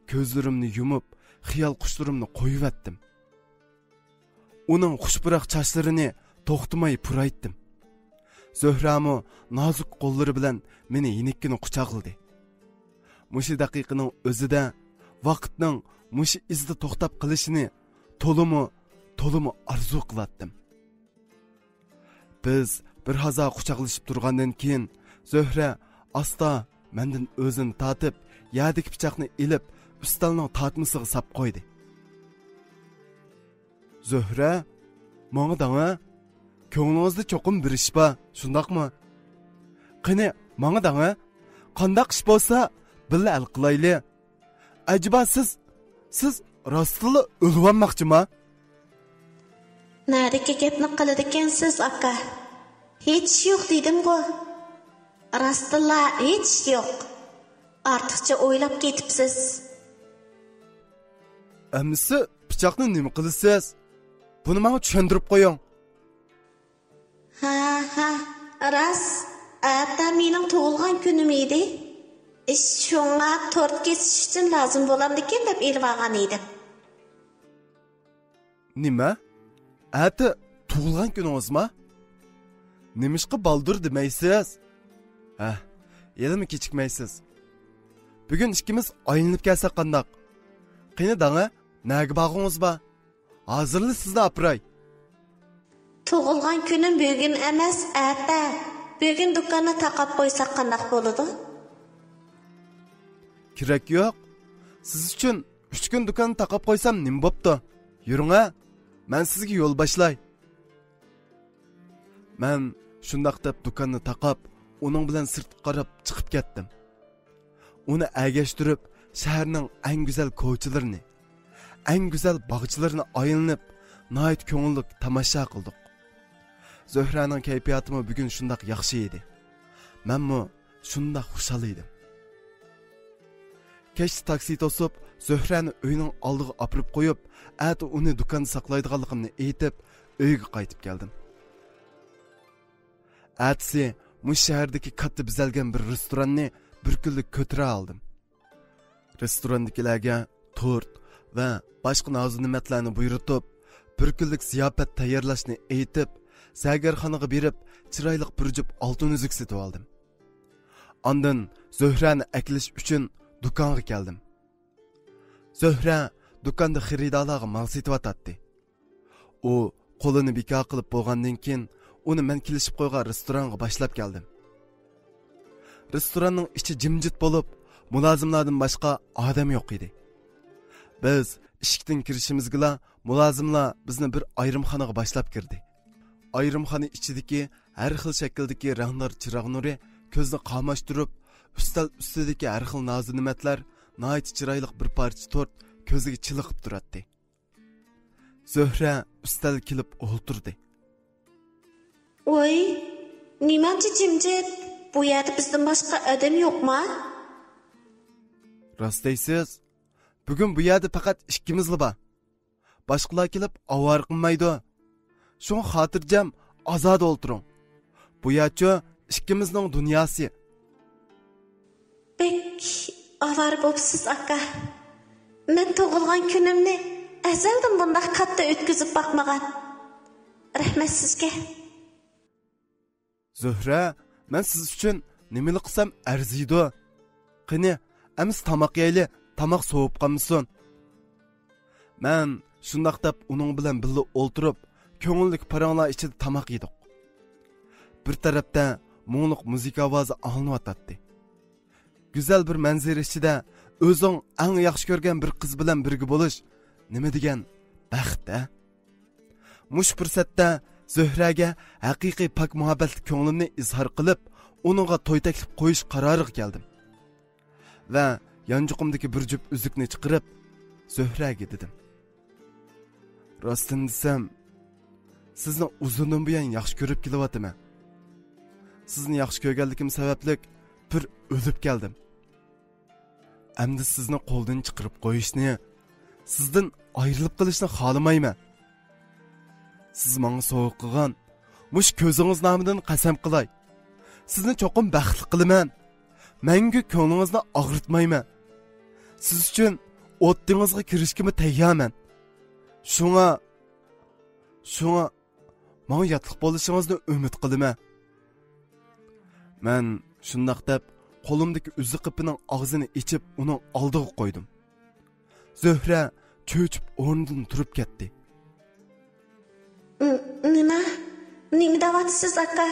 كۆزلىرىمنى يۇمۇپ، خىيال قۇشلىرىمنى قويۇۋەتتىم. ئۇنىڭ خۇش پۇراق چاچلىرىنى توختىماي پۇرايتتىم. زۆھرەمۇ نازۇك قوللىرى بىلەن مېنى يېنىككىنە قۇچاقلىدى. مۇشۇ دەقىقىنىڭ ئۆزىدە ۋاقىتنىڭ مۇشۇ ئىزدا توختاپ قېلىشىنى تولىمۇ، تولىمۇ ئارزۇ قىلاتتىم. بىز بىر ھازا قۇچاقلىشىپ تۇرغاندىن كېيىن، زۆھرە ئاستا مەندىن ئۆزىنى تارتىپ، يەردىكى پىچاقنى ئېلىپ، ئۈستەلنىڭ تارتمىسىغا ساپ قويدى. زۆھرە، ماڭا دەڭە، كۆڭلىڭىزدە چوقۇم بىر ئىش بار، شۇنداقمۇ؟ قېنى، ماڭا دەڭە، قانداق ئىش بولسا، بىللە ھەل قىلايلى. ئەجەبا سىز، سىز راستتىنلا ئۆلۈۋالماقچىما؟ نەدىكى گەپنى قىلىدىكەنسىز، ئاكا؟ ھېچ يوق دېدىمغۇ. راستتىنلا ھېچ يوق. ئارتۇقچە ئويلاپ كېتىپسىز. ئەمىسە پىچاقنى نېمە قىلىسىز؟ بۇنى ماڭا چۈشەندۈرۈپ قويۇڭ. ھە، ھە، راست. ئەتە مېنىڭ تۇغۇلغان كۈنۈم ئىدى. ئىش شۇڭا تورت كېسىش ئۈچۈن لازىم بولامدىكىن دەپ ئېلىۋالغان ئىدىم. نېمە؟ ئەتە تۇغۇلغان كۈنىڭىزما؟ نېمىشقا بالدۇر دېمەيسىز؟ ھە، ھېلىمۇ كېچىكمەيسىز. بۈگۈن ئىككىمىز ئايلىنىپ كەلسەك قانداق؟ قېنى دەڭە، نەگە بارغۇڭىز بار؟ ھازىرلا سىزنى ئاپىراي. تۇغۇلغان كۈنۈم بۈگۈن ئەمەس، ئەتە. بۈگۈن دۇكاننى تاقاپ قويساق قانداق بولىدۇ؟ كېرەك يوق. سىز ئۈچۈن ئۈچ كۈن دۇكاننى تاقاپ قويسام نېمە بوپتۇ؟ يۈرۈڭە، مەن سىزگە يول باشلاي. مەن شۇنداق دەپ دۇكاننى تاقاپ، ئۇنىڭ بىلەن سىرتقا قاراپ چىقىپ كەتتىم. ئۇنى ئەگەشتۈرۈپ، شەھەرنىڭ ئەڭ گۈزەل كوچىلىرىنى، ئەڭ گۈزەل باغچىلىرىنى ئايلىنىپ، ناھايىتى كۆڭۈللۈك تاماشا قىلدۇق. زۆھرەنىڭ كەيپىياتىمۇ بۈگۈن شۇنداق ياخشى ئىدى. مەنمۇ شۇنداق خۇشال ئىدىم. كەچتە تاكسى توسۇپ، زۆھرەنى ئۆينىڭ ئالدىغا ئاپىرىپ قويۇپ، ئەتە ئۇنى دۇكاندا ساقلايدىغانلىقىمنى ئېيتىپ، ئۆيگە قايتىپ كەلدىم. ئەتىسى مۇشۇ شەھەردىكى كاتتا بېزەلگەن بىر رېستوراننى بىر كۈنلۈك كۆتۈرە ئالدىم. رېستوراندىكىلەرگە تورت ۋە باشقا نازۇنېمەتلەرنى بۇيرۇتۇپ، بىر كۈنلۈك زىياپەت تەييارلاشنى ئېيتىپ، زەرگەرخانىغا بېرىپ، چىرايلىق بىر جۈپ ئالتۇن ئۈزۈك سېتىۋالدىم. ئاندىن زۆھرەنى ئەكېلىش ئۈچۈن دۇكانغا كەلدىم. زۆھرە دۇكاندا خېرىدارلارغا مال سېتىۋاتاتتى. ئۇ قولىنى بىكار قىلىپ بولغاندىن كېيىن، ئۇنى مەن كېلىشىپ قويغان رېستورانغا باشلاپ كەلدىم. رېستوراننىڭ ئىچى جىمجىت بولۇپ، مۇلازىملاردىن باشقا ئادەم يوق ئىدى. بىز ئىشىكتىن كىرىشىمىزگىلا، مۇلازىملار بىزنى بىر ئايرىمخانىغا باشلاپ كىردى. ئايرىمخانا ئىچىدىكى ھەر خىل شەكىلدىكى رەڭدار چىراغ نۇرى كۆزنى قاماشتۇرۇپ، ئۈستەل ئۈستىدىكى ھەر خىل نازۇنېمەتلەر، ناھايىتى چىرايلىق بىر پارچە تورت كۆزگە چېلىقىپ تۇراتتى. زۆھرە ئۈستەلگە كېلىپ ئولتۇردى. ۋاي، نېمانچە جىمجىت؟ بۇ يەردە بىزدىن باشقا ئادەم يوقما؟ راست دەيسىز. بۈگۈن بۇ يەردە پەقەت ئىككىمىزلا بار. باشقىلار كېلىپ ئاۋارە قىلمايدۇ. شۇڭا خاتىرجەم، ئازادە ئولتۇرۇڭ. بۇ يەرچۇ ئىككىمىزنىڭ دۇنياسى. بەك ئاۋارە بوپسىز، ئاكا. مەن تۇغۇلغان كۈنۈمنى ئەزەلدىن بۇنداق كاتتا ئۆتكۈزۈپ باقمىغان. رەھمەت سىزگە. زۆھرە، مەن سىز ئۈچۈن نېمىلا قىلسام ئەرزىيدۇ. قېنى، ئەمىسە تاماق يەيلى، تاماق سوۋۇپ قالمىسۇن. مەن شۇنداق دەپ ئۇنىڭ بىلەن بىللە ئولتۇرۇپ، كۆڭۈللۈك پاراڭلار ئىچىدە تاماق يېدۇق. بىر تەرەپتە مۇڭلۇق مۇزىكا ئاۋازى ئاڭلىنىۋاتاتتى. گۈزەل بىر مەنزىرە ئىچىدە ئۆزۈڭ ئەڭ ياخشى كۆرگەن بىر قىز بىلەن بىرگە بولۇش نېمە دېگەن بەخت، ھە؟ مۇشۇ پۇرسەتتە زۆھرەگە ھەقىقىي پاك مۇھەببەتلىك كۆڭلۈمنى ئىزھار قىلىپ، ئۇنىڭغا توي تەكلىپ قويۇش قارارىغا كەلدىم. ۋە يانچۇقۇمدىكى بىر جۈپ ئۈزۈكنى چىقىرىپ، زۆھرەگە دېدىم: راستىنى دېسەم، سىزنى ئۇزۇندىن بۇيان ياخشى كۆرۈپ كېلىۋاتىمەن. سىزنى ياخشى كۆرگەنلىكىم سەۋەبلىك بىر ئۆلۈپ كەلدىم. ئەمدى سىزنى قولدىن چىقىرىپ قويۇشنى، سىزدىن ئايرىلىپ قېلىشنى خالىمايمەن. سىز ماڭا سوۋغا قىلغان مۇشۇ كۆزىڭىز نامىدىن قەسەم قىلاي، سىزنى چوقۇم بەختلىك قىلىمەن. مەڭگۈ كۆڭلىڭىزنى ئاغرىتمايمەن. سىز ئۈچۈن ئوت دېڭىزغا كىرىشكىمۇ تەييارمەن. شۇڭا، شۇڭا ماڭا ياتلىق بولۇشىڭىزنى ئۈمىد قىلىمەن. مەن شۇنداق دەپ، قولۇمدىكى ئۈزۈك قېپىنىڭ ئاغزىنى ئېچىپ، ئۇنىڭ ئالدىغا قويدۇم. زۆھرە چۆچۈپ ئورنىدىن تۇرۇپ كەتتى. ن-، نېمە؟ نېمە دەۋاتىسىز، ئاكا؟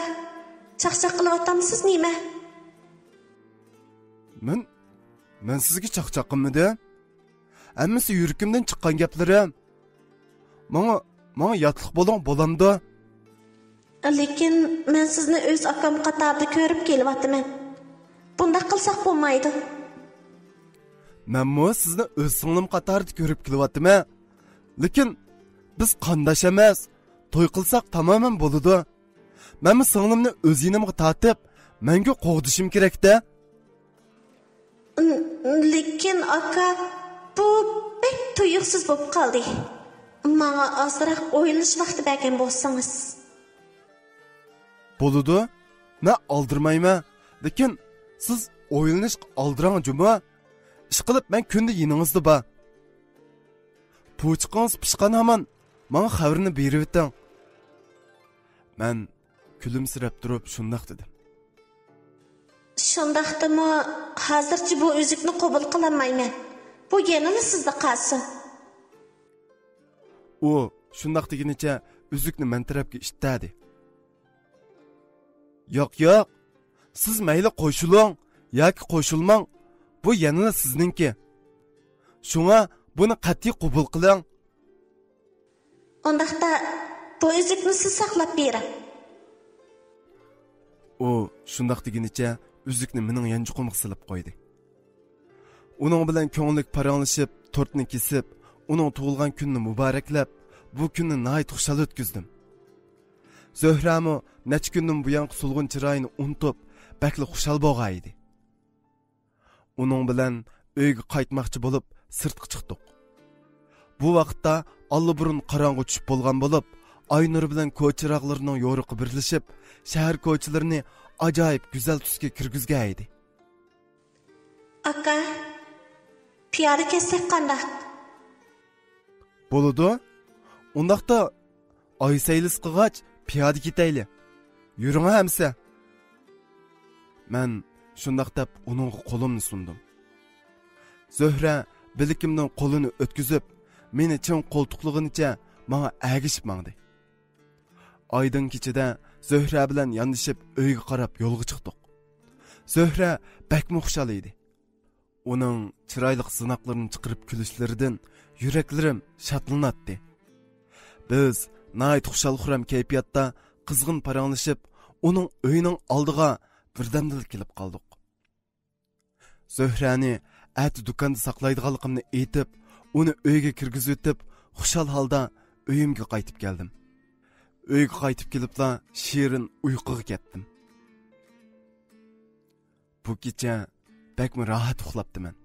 چاقچاق قىلىۋاتامسىز نېمە؟ مەن، مەن سىزگە چاقچاق قىلمىدىم. ھەممىسى يۈرىكىمدىن چىققان گەپلىرىم. ماڭا، ماڭا ياتلىق بولۇڭ، بولامدۇ؟ لېكىن مەن سىزنى ئۆز ئاكام قاتارىدا كۆرۈپ كېلىۋاتىمەن. بۇنداق قىلساق بولمايدۇ. مەنمۇ سىزنى ئۆز سىڭلىم قاتارىدا كۆرۈپ كېلىۋاتىمەن. لېكىن بىز قانداش ئەمەس. توي قىلساق تامامەن بولىدۇ. مەنمۇ سىڭلىمنى ئۆز يېنىمغا تارتىپ، مەڭگۈ قوغدىشىم كېرەك-دە. ن-، لېكىن ئاكا، بۇ بەك تۇيۇقسىز بولۇپ قالدى. ماڭا ئازراق ئويلىنىش ۋاقتى بەرگەن بولسىڭىز. بولىدۇ، مەن ئالدىرىمايمەن، لېكىن سىز ئويلىنىشقا ئالدىراڭ جۇمۇ. ئىشقىلىپ مەن كۈندە يېنىڭىزدا بار. پۇچىقىڭىز پىشقان ھامان ماڭا خەۋىرىنى بېرىۋېتىڭ. مەن كۈلۈمسىرەپ تۇرۇپ شۇنداق دېدىم. شۇنداقتىمۇ، ھازىرچە بۇ ئۈزۈكنى قوبۇل قىلالمايمەن. بۇ يەنىلا سىزدە قالسۇن. ئۇ شۇنداق دېگىنىچە ئۈزۈكنى مەن تەرەپكە ئىتتەردى. ياق، ياق، سىز مەيلى قوشۇلۇڭ ياكى قوشۇلماڭ، بۇ يەنىلا سىزنىڭكى. شۇڭا بۇنى قەتئىي قوبۇل قىلىڭ. ئۇنداقتا بۇ ئۈزۈكنى سىز ساقلاپ بېرىڭ. ئۇ شۇنداق دېگىنىچە ئۈزۈكنى مېنىڭ يانچۇقۇمغا سېلىپ قويدى. ئۇنىڭ بىلەن كۆڭۈللۈك پاراڭلىشىپ، تورتنى كېسىپ، ئۇنىڭ تۇغۇلغان كۈنىنى مۇبارەكلەپ، بۇ كۈننى ناھايىتى خۇشال ئۆتكۈزدۈم. زۆھرەمۇ نەچچە كۈندىن بۇيانقى سولغۇن چىرايىنى ئۇنتۇپ، بەكلا خۇشال بولغان ئىدى. ئۇنىڭ بىلەن ئۆيگە قايتماقچى بولۇپ، سىرتقا چىقتۇق. بۇ ۋاقىتتا ئاللىبۇرۇن قاراڭغۇ چۈشۈپ بولغان بولۇپ، ئاي نۇرى بىلەن كوچا چىراغلىرىنىڭ يورۇقى بىرلىشىپ، شەھەر كوچىلىرىنى ئاجايىپ گۈزەل تۈسكە كىرگۈزگەن ئىدى. ئاكا، پىيادە كەتسەك قانداق؟ بولىدۇ. ئۇنداقتا ئاي سەيلىسى قىلغاچ پىيادە كېتەيلى. يۈرۈڭ ئەمىسە. مەن شۇنداق دەپ ئۇنىڭغا قولۇمنى سۇندۇم. زۆھرە بىلىكىمدىن قولىنى ئۆتكۈزۈپ، مېنى چىڭ قولتۇقلىغىنىچە ماڭا ئەگىشىپ ماڭدى. ئايدىڭ كېچىدە زۆھرە بىلەن ياندىشىپ ئۆيگە قاراپ يولغا چىقتۇق. زۆھرە بەكمۇ خۇشال ئىدى. ئۇنىڭ چىرايلىق زىناقلىرىنى چىقىرىپ كۈلۈشلىرىدىن يۈرەكلىرىم شادلىناتتى. بىز ناھايىتى خۇشال-خۇرام كەيپىياتتا قىزغىن پاراڭلىشىپ، ئۇنىڭ ئۆيىنىڭ ئالدىغا بىردەمدىلا كېلىپ قالدۇق. زۆھرەنى ئەتە دۇكاندا ساقلايدىغانلىقىمنى ئېيتىپ، ئۇنى ئۆيگە كىرگۈزۈۋېتىپ، خۇشال ھالدا ئۆيۈمگە قايتىپ كەلدىم. ئۆيگە قايتىپ كېلىپلا شېرىن ئۇيقۇغا كەتتىم. بۇ كېچە بەكمۇ راھەت ئۇخلاپتىمەن.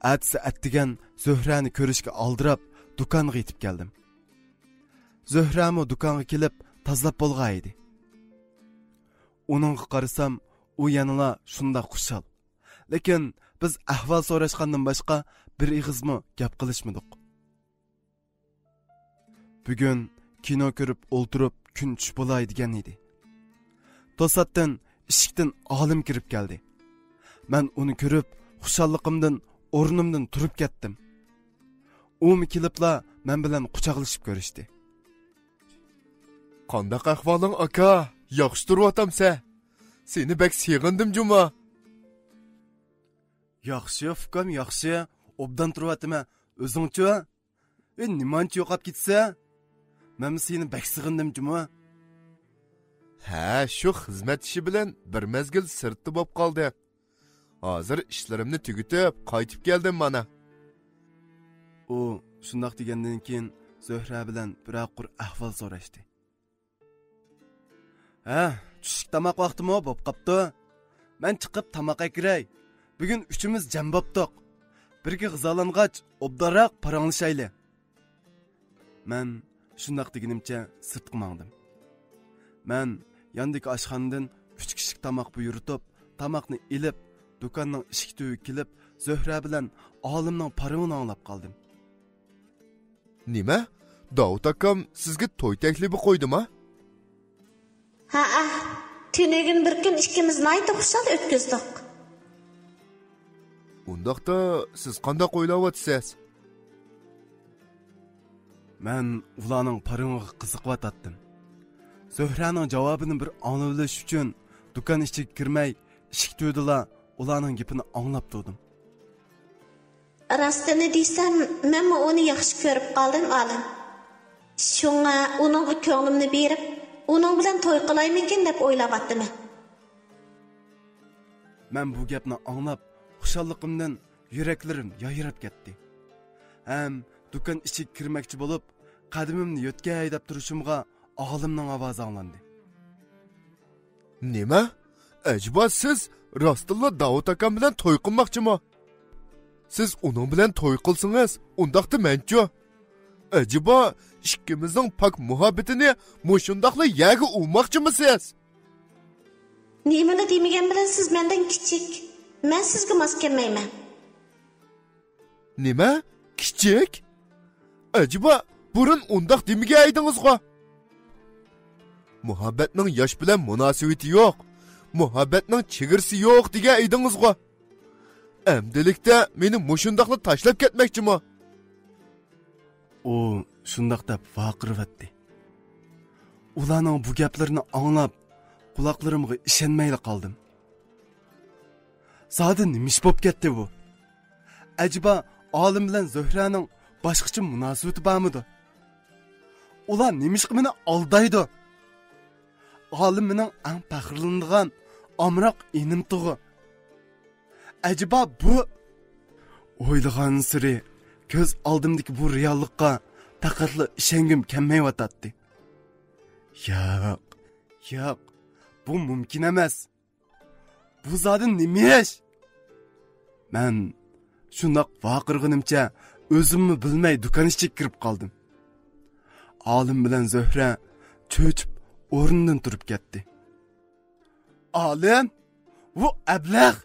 ئەتىسى ئەتىگەن زۆھرەنى كۆرۈشكە ئالدىراپ، دۇكانغا يېتىپ كەلدىم. زۆھرەمۇ دۇكانغا كېلىپ، تازىلاپ بولغان ئىدى. ئۇنىڭغا قارىسام، ئۇ يەنىلا شۇنداق خۇشال. لېكىن بىز ئەھۋال سوراشقاندىن باشقا بىر ئېغىزمۇ گەپ قىلىشمىدۇق. بۈگۈن كىنو كۆرۈپ ئولتۇرۇپ كۈن چۈش بولاي دېگەن ئىدى. توساتتىن ئىشىكتىن ئالىم كىرىپ كەلدى. مەن ئۇنى كۆرۈپ، خۇشاللىقىمدىن ئورنۇمدىن تۇرۇپ كەتتىم. ئۇمۇ كېلىپلا مەن بىلەن قۇچاقلىشىپ كۆرۈشتى. قانداق ئەھۋالىڭ، ئاكا؟ ياخشى تۇرۇۋاتامسەن؟ سېنى بەك سېغىندىم جۇما. ياخشى، ئۇكام، ياخشى. ئوبدان تۇرۇۋاتىمەن. ئۆزۈڭچۇ؟ ئى، نېمانچە يوقاپ كېتىسەن؟ مەنمۇ سېنى بەك سېغىندىم جۇمۇ. ھە، شۇ خىزمەت ئىشى بىلەن بىر مەزگىل سىرتتا بولۇپ قالدىم. ھازىر ئىشلىرىمنى تۈگىتىپ، قايتىپ كەلدىم مانا. ئۇ شۇنداق دېگەندىن كېيىن زۆھرە بىلەن بىرەر قۇر ئەھۋال سوراشتى. ھە، چۈشلۈك تاماق ۋاقتىمۇ بوپ قاپتۇ. مەن چىقىپ تاماق ئەكىرەي. بۈگۈن ئۈچىمىز جەم بوپتۇق. بىرگە غىزالانغاچ، ئوبدانراق پاراڭلىشايلى. مەن شۇنداق دېگىنىمچە سىرتقا ماڭدىم. مەن ياندىكى ئاشخانىدىن ئۈچ كىشىلىك تاماق بۇيرۇتۇپ، تاماقنى ئېلىپ، دۇكاننىڭ ئىشىك تۈۋىگە كېلىپ، زۆھرە بىلەن ئالىمنىڭ پارىڭىنى ئاڭلاپ قالدىم. نېمە؟ داۋۇت ئاكام سىزگە توي تەكلىپى قويدىما؟ ھەئە، تۈنۈگۈن بىر كۈن ئىككىمىز ناھايىتى خۇشال ئۆتكۈزدۇق. ئۇنداقتا سىز قانداق ئويلاۋاتىسىز؟ مەن ئۇلارنىڭ پارىڭىغا قىزىقىۋاتاتتىم. زۆھرەنىڭ جاۋابىنى بىر ئاڭلىۋېلىش ئۈچۈن دۇكان ئىچىگە كىرمەي، ئىشىك تۈۋىدىلا ئۇلارنىڭ گېپىنى ئاڭلاپ تۇردۇم. راستىنى دېسەم، مەنمۇ ئۇنى ياخشى كۆرۈپ قالدىم، ئالىم. شۇڭا ئۇنىڭغا كۆڭلۈمنى بېرىپ، ئۇنىڭ بىلەن توي قىلايمىكىن دەپ ئويلاۋاتىمەن. مەن بۇ گەپنى ئاڭلاپ، خۇشاللىقىمدىن يۈرەكلىرىم يايراپ كەتتى. ھەم دۇكان ئىچىگە كىرمەكچى بولۇپ، قەدىمىمنى يۆتكەي دەپ تۇرۇشۇمغا ئالىمنىڭ ئاۋازى ئاڭلاندى. نېمە؟ ئەجەبا سىز راستتىنلا داۋۇت ئاكام بىلەن توي قىلماقچىمۇ؟ سىز ئۇنىڭ بىلەن توي قىلسىڭىز، ئۇنداقتا مەنچۇ؟ ئەجەبا ئىككىمىزنىڭ پاك مۇھەببىتىنى مۇشۇنداقلا يەرگە ئۇرماقچىمۇ سىز؟ نېمىلا دېمىگەن بىلەن سىز مەندىن كىچىك. مەن سىزگە ماس كەلمەيمەن. نېمە؟ كىچىك؟ ئەجەبا، بۇرۇن ئۇنداق دېمىگەن ئىدىڭىزغۇ؟ مۇھەببەتنىڭ ياش بىلەن مۇناسىۋىتى يوق، مۇھەببەتنىڭ چېگرىسى يوق دېگەن ئىدىڭىزغۇ؟ ئەمدىلىكتە مېنى مۇشۇنداقلا تاشلاپ كەتمەكچىمۇ؟ ئۇ شۇنداق دەپ ۋارقىرىۋەتتى. ئۇلارنىڭ بۇ گەپلىرىنى ئاڭلاپ، قۇلاقلىرىمغا ئىشەنمەيلا قالدىم. زادى نېمە ئىش بولۇپ كەتتى بۇ؟ ئەجەبا ئالىم بىلەن زۆھرەنىڭ باشقىچە مۇناسىۋىتى بارمىدۇ؟ ئۇلار نېمىشقا مېنى ئالدايدۇ؟ ئالىم مېنىڭ ئەڭ پەخىرلىنىدىغان ئامراق ئىنىمتىغۇ؟ ئەجەبا بۇ؟ ئويلىغانسېرى كۆز ئالدىمدىكى بۇ رېئاللىققا پەقەتلا ئىشەنگۈم كەلمەيۋاتاتتى. ياق، ياق، بۇ مۇمكىن ئەمەس. بۇ زادى نېمە ئىش؟ مەن شۇنداق ۋارقىرىغىنىمچە ئۆزۈممۇ بىلمەي دۇكان ئىچىگە كىرىپ قالدىم. ئالىم بىلەن زۆھرە چۆچۈپ ئورنىدىن تۇرۇپ كەتتى. ئالىم، بۇ ئەبلەخ!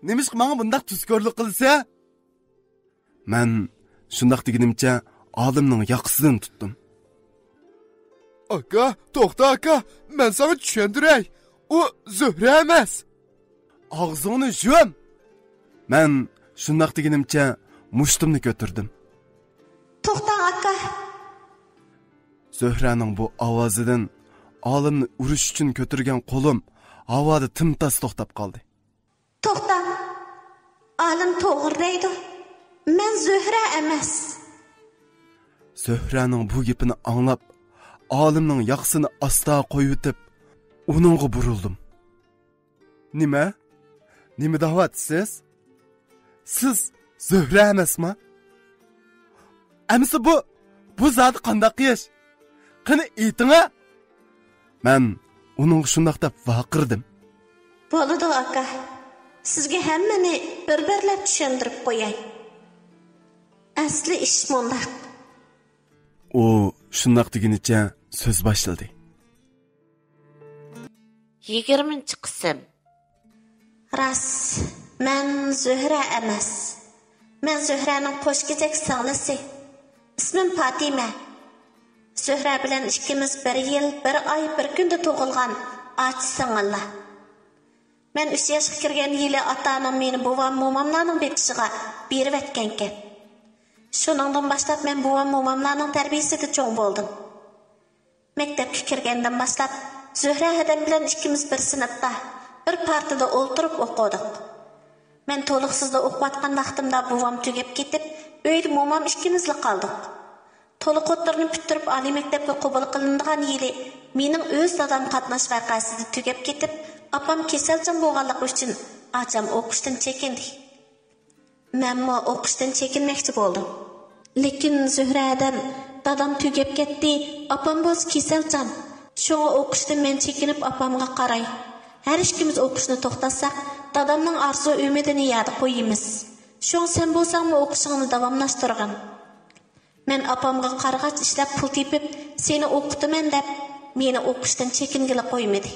نېمىشقا ماڭا بۇنداق تۇزكورلۇق قىلىسەن؟ مەن شۇنداق دېگىنىمچە ئالىمنىڭ ياقىسىدىن تۇتتۇم. ئاكا، توختا ئاكا، مەن ساڭا چۈشەندۈرەي. ئۇ زۆھرە ئەمەس. ئاغزىڭنى يۇم! مەن شۇنداق دېگىنىمچە مۇشتۇمنى كۆتۈردۈم. توختاڭ ئاكا! زۆھرەنىڭ بۇ ئاۋازىدىن ئالىمنى ئۇرۇش ئۈچۈن كۆتۈرگەن قولۇم ھاۋادا تىمتاس توختاپ قالدى. توختاڭ! ئالىم توغرا دەيدۇ. مەن زۆھرە ئەمەس. زۆھرەنىڭ بۇ گېپىنى ئاڭلاپ، ئالىمنىڭ ياقىسىنى ئاستا قويۇۋېتىپ، ئۇنىڭغا بۇرۇلدۇم. نېمە؟ نېمە دەۋاتىسىز؟ سىز زۆھرە ئەمەسما؟ ئەمىسە بۇ، بۇ زادى قانداق ئىش؟ قېنى ئېيتىڭە! مەن ئۇنىڭغا شۇنداق دەپ ۋارقىرىدىم. بولىدۇ، ئاكا. سىزگە ھەممىنى بىر-بىرلەپ چۈشەندۈرۈپ قوياي. ئەسلى ئىش مۇنداق. ئۇ شۇنداق دېگىنىچە سۆز باشلىدى. يىگىرمىنچى قىسىم. راست، مەن زۆھرە ئەمەس. مەن زۆھرەنىڭ قوشكېزەك سىڭلىسى. ئىسمىم پاتىمە. زۆھرە بىلەن ئىككىمىز بىر يىل، بىر ئاي، بىر كۈندە تۇغۇلغان ئاچا سىڭىللار. مەن ئۈچ ياشقا كىرگەن يىلى ئاتا-ئانام مېنى بوۋام، موماملارنىڭ بېقىشىغا بېرىۋەتكەنكەن. شۇنىڭدىن باشلاپ مەن بوۋام، موماملارنىڭ تەربىيىسىدە چوڭ بولدۇم. مەكتەپكە كىرگەندىن باشلاپ، زۆھرە ھەدەم بىلەن ئىككىمىز بىر سىنىپتا، بىر پارتىدا ئولتۇرۇپ ئوقۇدۇق. مەن تولۇقسىزدا ئوقۇۋاتقان ۋاقتىمدا بوۋام تۈگەپ كېتىپ، ئۆيدە مومام ئىككىمىزلا قالدۇق. تولۇق ئوتتۇرىنى پۈتتۈرۈپ، ئالىي مەكتەپكە قوبۇل قىلىنىدىغان يىلى مېنىڭ ئۆز دادام قاتناش ۋەقەسىدە تۈگەپ كېتىپ، ئاپام كېسەلچان بولغانلىقى ئۈچۈن ئاچام ئوقۇشتىن چېكىندى. مەنمۇ ئوقۇشتىن چېكىنمەكچى بولدۇم. لېكىن زۆھرە ھەدەم، دادام تۈگەپ كەتتى، ئاپام بولسا كېسەلچان. شۇڭا ئوقۇشتىن مەن چېكىنىپ ئاپامغا قاراي. ھەر ئىككىمىز ئوقۇشنى توختاتساق، دادامنىڭ ئارزۇ ئۈمىدىنى يەردە قويىمىز. شۇڭا سەن بولساڭمۇ ئوقۇشۇڭنى داۋاملاشتۇرغىن. مەن ئاپامغا قارىغاچ ئىشلەپ پۇل تېپىپ، سېنى ئوقۇتىمەن دەپ، مېنى ئوقۇشتىن چېكىنگىلى قويمىدى.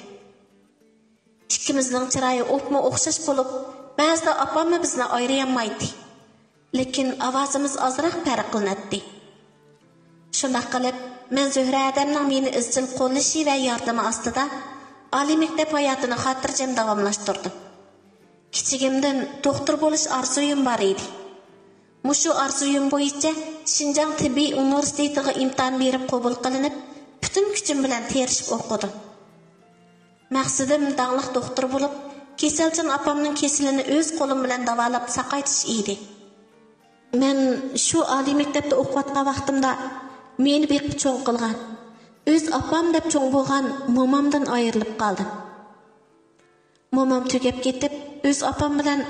ئىككىمىزنىڭ چىرايى ئوپمۇ ئوخشاش بولۇپ، بەزىدە ئاپاممۇ بىزنى ئايرىيالمايتتى. لېكىن ئاۋازىمىز ئازراق پەرقلىنەتتى. شۇنداق قىلىپ، مەن زۆھرە ھەدەمنىڭ مېنى ئىزچىل قوللىشى ۋە ياردىمى ئاستىدا ئالىي مەكتەپ ھاياتىنى خاتىرجەم داۋاملاشتۇردۇم. كىچىكىمدىن دوختۇر بولۇش ئارزۇيۇم بار ئىدى. مۇشۇ ئارزۇيۇم بويىچە شىنجاڭ تېببىي ئۇنىۋېرسىتېتىغا ئىمتىھان بېرىپ قوبۇل قىلىنىپ، پۈتۈن كۈچۈم بىلەن تىرىشىپ ئوقۇدۇم. مەقسىتىم داڭلىق دوختۇر بولۇپ، كېسەلچان ئاپامنىڭ كېسىلىنى ئۆز قولۇم بىلەن داۋالاپ ساقايتىش ئىدى. مەن شۇ ئالىي مەكتەپتە ئوقۇۋاتقان ۋاقتىمدا مېنى بېقىپ چوڭ قىلغان، ئۆز ئاپام دەپ چوڭ بولغان مومامدىن ئايرىلىپ قالدىم. مومام تۈگەپ كېتىپ، ئۆز ئاپام بىلەن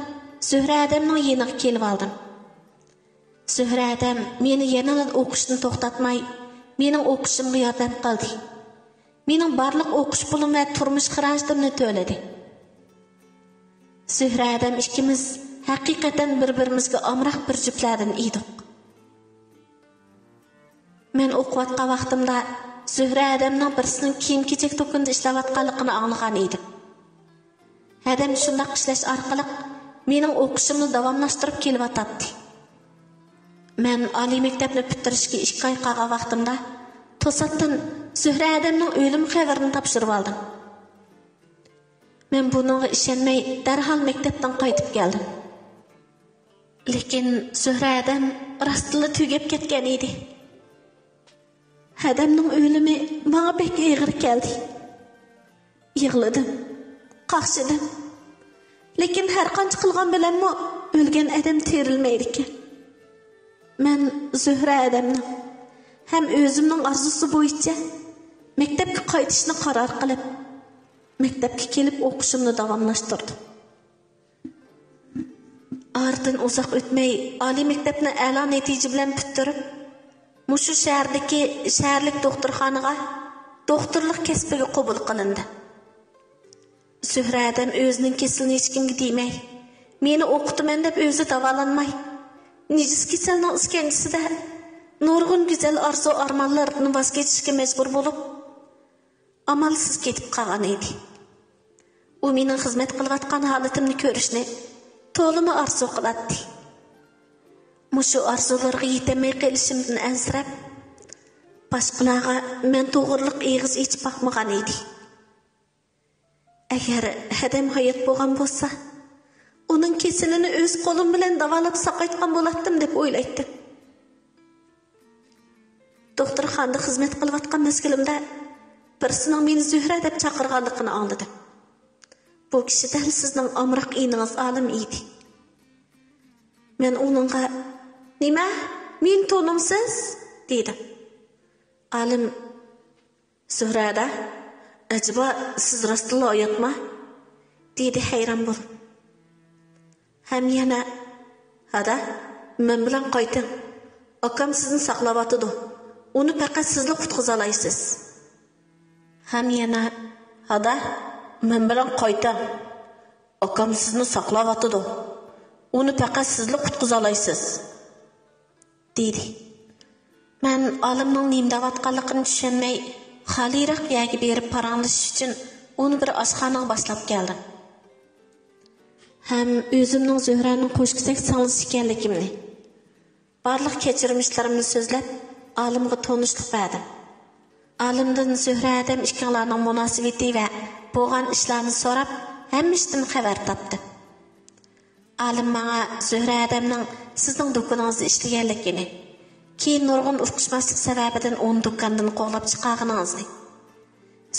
زۆھرە ھەدەمنىڭ يېنىغا كېلىۋالدىم. زۆھرە ھەدەم مېنى يەنىلا ئوقۇشنى توختاتماي، مېنىڭ ئوقۇشۇمغا ياردەم قىلدى. مېنىڭ بارلىق ئوقۇش پۇلۇم ۋە تۇرمۇش خىراجىتىمنى تۆلىدى. زۆھرە ھەدەم ئىككىمىز ھەقىقەتەن بىر-بىرىمىزگە ئامراق بىر جۈپلەردىن ئىدۇق. مەن ئوقۇۋاتقان ۋاقتىمدا زۆھرە ھەدەمنىڭ بىرسىنىڭ كىيىم-كېچەك دۇكىنىدا ئىشلەۋاتقانلىقىنى ئاڭلىغان ئىدىم. ھەدەم شۇنداق ئىشلەش ئارقىلىق مېنىڭ ئوقۇشۇمنى داۋاملاشتۇرۇپ كېلىۋاتاتتى. مەن ئالىي مەكتەپنى پۈتتۈرۈشكە ئىككى ئاي قالغان ۋاقتىمدا توساتتىن زۆھرە ھەدەمنىڭ ئۆلۈم خەۋىرىنى تاپشۇرۇۋالدىم. مەن بۇنىڭغا ئىشەنمەي، دەرھال مەكتەپتىن قايتىپ كەلدىم. لېكىن زۆھرە ھەدەم راستتىنلا تۈگەپ كەتكەن ئىدى. ھەدەمنىڭ ئۆلۈمى ماڭا بەك ئېغىر كەلدى. يىغلىدىم، قاقشىدىم. لېكىن ھەرقانچە قىلغان بىلەنمۇ ئۆلگەن ئادەم تىرىلمەيدىكەن. مەن زۆھرە ھەدەمنىڭ ھەم ئۆزۈمنىڭ ئارزۇسى بويىچە مەكتەپكە قايتىشنى قارار قىلىپ، مەكتەپكە كېلىپ ئوقۇشۇمنى داۋاملاشتۇردۇم. ئارىدىن ئۇزاق ئۆتمەي، ئالىي مەكتەپنى ئەلا نەتىجە بىلەن پۈتتۈرۈپ، مۇشۇ شەھەردىكى شەھەرلىك دوختۇرخانىغا دوختۇرلۇق كەسپىگە قوبۇل قىلىندىم. زۆھرە ھەدەم ئۆزىنىڭ كېسىلىنى ھېچكىمگە دېمەي، مېنى ئوقۇتىمەن دەپ ئۆزى داۋالانماي، نىجىس كېسەلنىڭ ئىسكەنجىسىدە نۇرغۇن گۈزەل ئارزۇ-ئارمانلىرىدىن ۋاز كېچىشكە مەجبۇر بولۇپ، ئامالسىز كېتىپ قالغان ئىدى. ئۇ مېنىڭ خىزمەت قىلىۋاتقان ھالىتىمنى كۆرۈشنى تولىمۇ ئارزۇ قىلاتتى. مۇشۇ ئارزۇلىرىغا يېتەلمەي قېلىشىمدىن ئەنسىرەپ، باشقىلارغا مەن توغرىلىق ئېغىز ئېچىپ باقمىغان ئىدى. ئەگەر ھەدەم ھايات بولغان بولسا، ئۇنىڭ كېسىلىنى ئۆز قولۇم بىلەن داۋالاپ ساقايتقان بولاتتىم دەپ ئويلايتتىم. دوختۇرخانىدا خىزمەت قىلىۋاتقان مەزگىلىمدە بىرسىنىڭ مېنى زۆھرە دەپ چاقىرغانلىقىنى ئاڭلىدىم. بۇ كىشى دەل سىزنىڭ ئامراق ئىنىڭىز ئالىم ئىدى. مەن ئۇنىڭغا، «نېمە؟ مېنى تونۇمسىز؟» دېدىم. ئالىم، «زۆھرە ھەدە، ئەجەبا سىز راستتىنلا ھاياتما؟» دېدى ھەيران بولۇپ. ھەم يەنە، «ھەدە، مەن بىلەن قايتىڭ. ئاكام سىزنى ساقلاۋاتىدۇ. ئۇنى پەقەت سىزلا قۇتقۇزالايسىز.» ھەم يەنە، «ھەدە، مەن بىلەن قايتىڭ. ئاكام سىزنى ساقلاۋاتىدۇ. ئۇنى پەقەت سىزلا قۇتقۇزالايسىز.» دېدى. مەن ئالىمنىڭ نېمە دەۋاتقانلىقىنى چۈشەنمەي، خالىيراق يەرگە بېرىپ پاراڭلىشىش ئۈچۈن ئۇنى بىر ئاشخانىغا باشلاپ كەلدىم. ھەم ئۆزۈمنىڭ زۆھرەنىڭ قوشكېسەك سىڭلىسى ئىكەنلىكىمنى، بارلىق كەچۈرمىشلىرىمنى سۆزلەپ، ئالىمغا تونۇشلۇق بەردىم. ئالىمدىن زۆھرە ھەدەم ئىككىڭلارنىڭ مۇناسىۋىتى ۋە بولغان ئىشلارنى سوراپ، ھەممە ئىشتىن خەۋەر تاپتىم. ئالىم ماڭا زۆھرە ھەدەمنىڭ سىزنىڭ دۇكىنىڭىزدا ئىشلىگەنلىكىنى، كېيىن نۇرغۇن ئۇقۇشماسلىق سەۋەبىدىن ئۇنى دۇكاندىن قوغلاپ چىقارغىنىڭىزنى،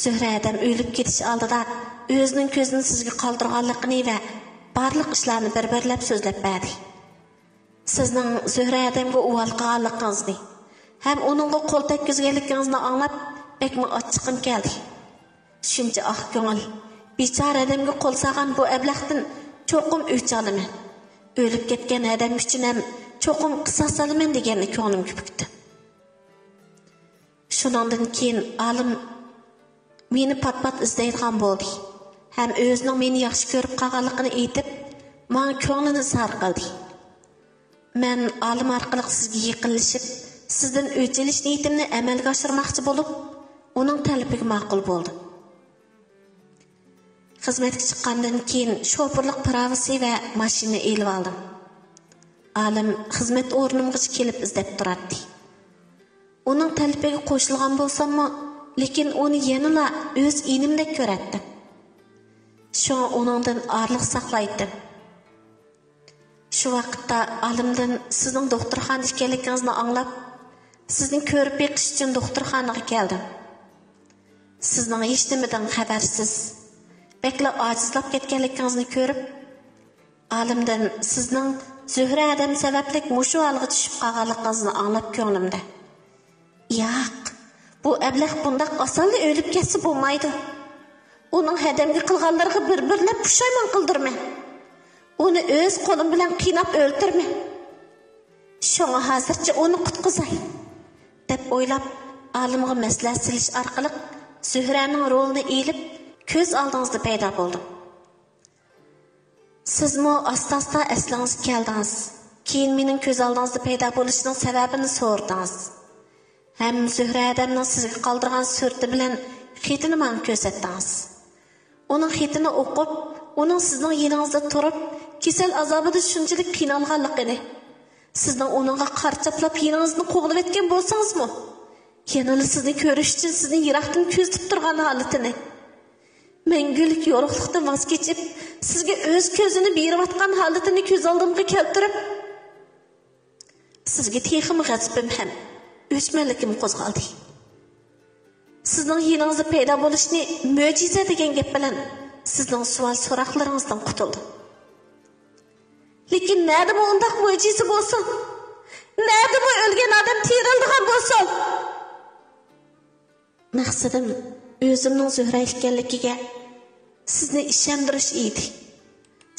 زۆھرە ھەدەم ئۆلۈپ كېتىش ئالدىدا ئۆزىنىڭ كۆزىنى سىزگە قالدۇرغانلىقىنى ۋە بارلىق ئىشلارنى بىر-بىرلەپ سۆزلەپ بەردى. سىزنىڭ زۆھرە ھەدەمگە ئۇۋال قىلغانلىقىڭىزنى ھەم ئۇنىڭغا قول تەگكۈزگەنلىكىڭىزنى ئاڭلاپ، بەكمۇ ئاچچىقىم كەلدى. شۇنچە ئاق كۆڭۈل، بىچارە ھەدەمگە قول سالغان بۇ ئەبلەختىن چوقۇم ئۆچ ئالىمەن. ئۆلۈپ كەتكەن ھەدەم ئۈچۈن ھەم چوقۇم قىساس ئالىمەن دېگەننى كۆڭلۈمگە پۈكتۈم. شۇنىڭدىن كېيىن ئالىم مېنى پات-پات ئىزدەيدىغان بولدى ھەم ئۆزىنىڭ مېنى ياخشى كۆرۈپ قالغانلىقىنى ئېيتىپ، ماڭا كۆڭلىنى ئىزھار قىلدى. مەن ئالىم ئارقىلىق سىزگە يېقىنلىشىپ، سىزدىن ئۆچ ئېلىش نىيىتىمنى ئەمەلگە ئاشۇرماقچى بولۇپ، ئۇنىڭ تەلىپىگە ماقۇل بولدۇم. خىزمەتكە چىققاندىن كېيىن شوپۇرلۇق پىراۋىسى ۋە ماشىنىنى ئېلىۋالدىم. ئالىم خىزمەت ئورنۇمغىچە كېلىپ ئىزدەپ تۇراتتى. ئۇنىڭ تەلىپىگە قوشۇلغان بولساممۇ، لېكىن ئۇنى يەنىلا ئۆز ئىنىمدەك كۆرەتتىم. شۇڭا ئۇنىڭدىن ئارىلىق ساقلايتتىم. شۇ ۋاقىتتا ئالىمدىن سىزنىڭ دوختۇرخانىدا ئىكەنلىكىڭىزنى ئاڭلاپ، سىزنى كۆرۈپ بېقىش ئۈچۈن دوختۇرخانىغا كەلدىم. سىزنىڭ ھېچنېمىدىن خەۋەرسىز، بەكلا ئاجىزلاپ كەتكەنلىكىڭىزنى كۆرۈپ، ئالىمدىن سىزنىڭ زۆھرە ھەدەم سەۋەبلىك مۇشۇ ھالغا چۈشۈپ قالغانلىقىڭىزنى ئاڭلاپ كۆڭلۈمدە، ياق، بۇ ئەبلەخ بۇنداق ئاسانلا ئۆلۈپ كەتسە بولمايدۇ. ئۇنىڭ ھەدەمگە قىلغانلىرىغا بىر-بىرلەپ پۇشايمان قىلدۇرىمەن. ئۇنى ئۆز قولۇم بىلەن قىيناپ ئۆلتۈرىمەن. شۇڭا ھازىرچە ئۇنى قۇتقۇزاي، دەپ ئويلاپ، ئالىمغا مەسلىھەت سېلىش ئارقىلىق زۆھرەنىڭ رولىنى ئېلىپ، كۆز ئالدىڭىزدا پەيدا بولدۇم. سىزمۇ ئاستا-ئاستا ئەسلىڭىزگە كەلدىڭىز. كېيىن مېنىڭ كۆز ئالدىڭىزدا پەيدا بولۇشنىڭ سەۋەبىنى سورىدىڭىز. ھەم زۆھرە ھەدەمنىڭ سىزگە قالدۇرغان سۈرىتى بىلەن خېتىنى ماڭا كۆرسەتتىڭىز. ئۇنىڭ خېتىنى ئوقۇپ، ئۇنىڭ سىزنىڭ يېنىڭىزدا تۇرۇپ، كېسەل ئازابىدا شۇنچىلىك قىينالغانلىقىنى، سىزنىڭ ئۇنىڭغا قارا چاپلاپ يېنىڭىزدىن قوغلىۋەتكەن بولسىڭىزمۇ، يەنىلا سىزنى كۆرۈش ئۈچۈن سىزنى يىراقتىن كۆزىتىپ تۇرغان ھالىتىنى، مەڭگۈلۈك يورۇقلۇقتىن ۋاز كېچىپ، سىزگە ئۆز كۆزىنى بېرىۋاتقان ھالىتىنى كۆز ئالدىمغا كەلتۈرۈپ، سىزگە تېخىمۇ غەزىپىم ھەم ئۆچمەنلىكىم قوزغالدى. سىزنىڭ يېنىڭىزدا پەيدا بولۇشنى مۆجىزە دېگەن گەپ بىلەن سىزنىڭ سوئال-سوراقلىرىڭىزدىن قۇتۇلدۇم. لېكىن نەدىمۇ ئۇنداق مۆجىزە بولسۇن؟ نەدىمۇ ئۆلگەن ئادەم تىرىلىدىغان بولسۇن؟ مەقسىتىم ئۆزۈمنىڭ زۆھرە ئىكەنلىكىگە سىزنى ئىشەندۈرۈش ئىدى.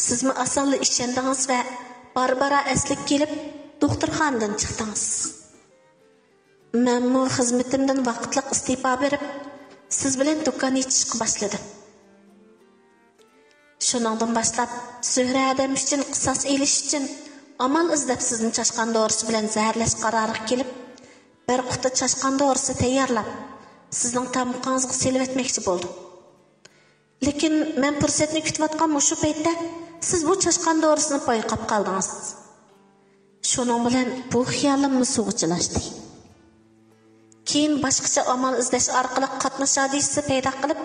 سىزمۇ ئاسانلا ئىشەندىڭىز ۋە بارا-بارا ئەسلىگە كېلىپ، دوختۇرخانىدىن چىقتىڭىز. مەنمۇ خىزمىتىمدىن ۋاقىتلىق ئىستېپا بېرىپ، سىز بىلەن دۇكان ئېچىشقا باشلىدىم. شۇنىڭدىن باشلاپ، زۆھرە ھەدەم ئۈچۈن قىساس ئېلىش ئۈچۈن ئامال ئىزدەپ، سىزنى چاشقان دورىسى بىلەن زەھەرلەش قارارىغا كېلىپ، بىر قۇتا چاشقان دورىسى تەييارلاپ، سىزنىڭ تامىقىڭىزغا سېلىۋەتمەكچى بولدۇم. لېكىن مەن پۇرسەتنى كۈتۈۋاتقان مۇشۇ پەيتتە سىز بۇ چاشقان دورىسىنى بايقاپ قالدىڭىز. شۇنىڭ بىلەن بۇ خىيالىممۇ سۇغا چىلاشتى. كېيىن باشقىچە ئامال ئىزدەش ئارقىلىق قاتناش ھادىسىسى پەيدا قىلىپ،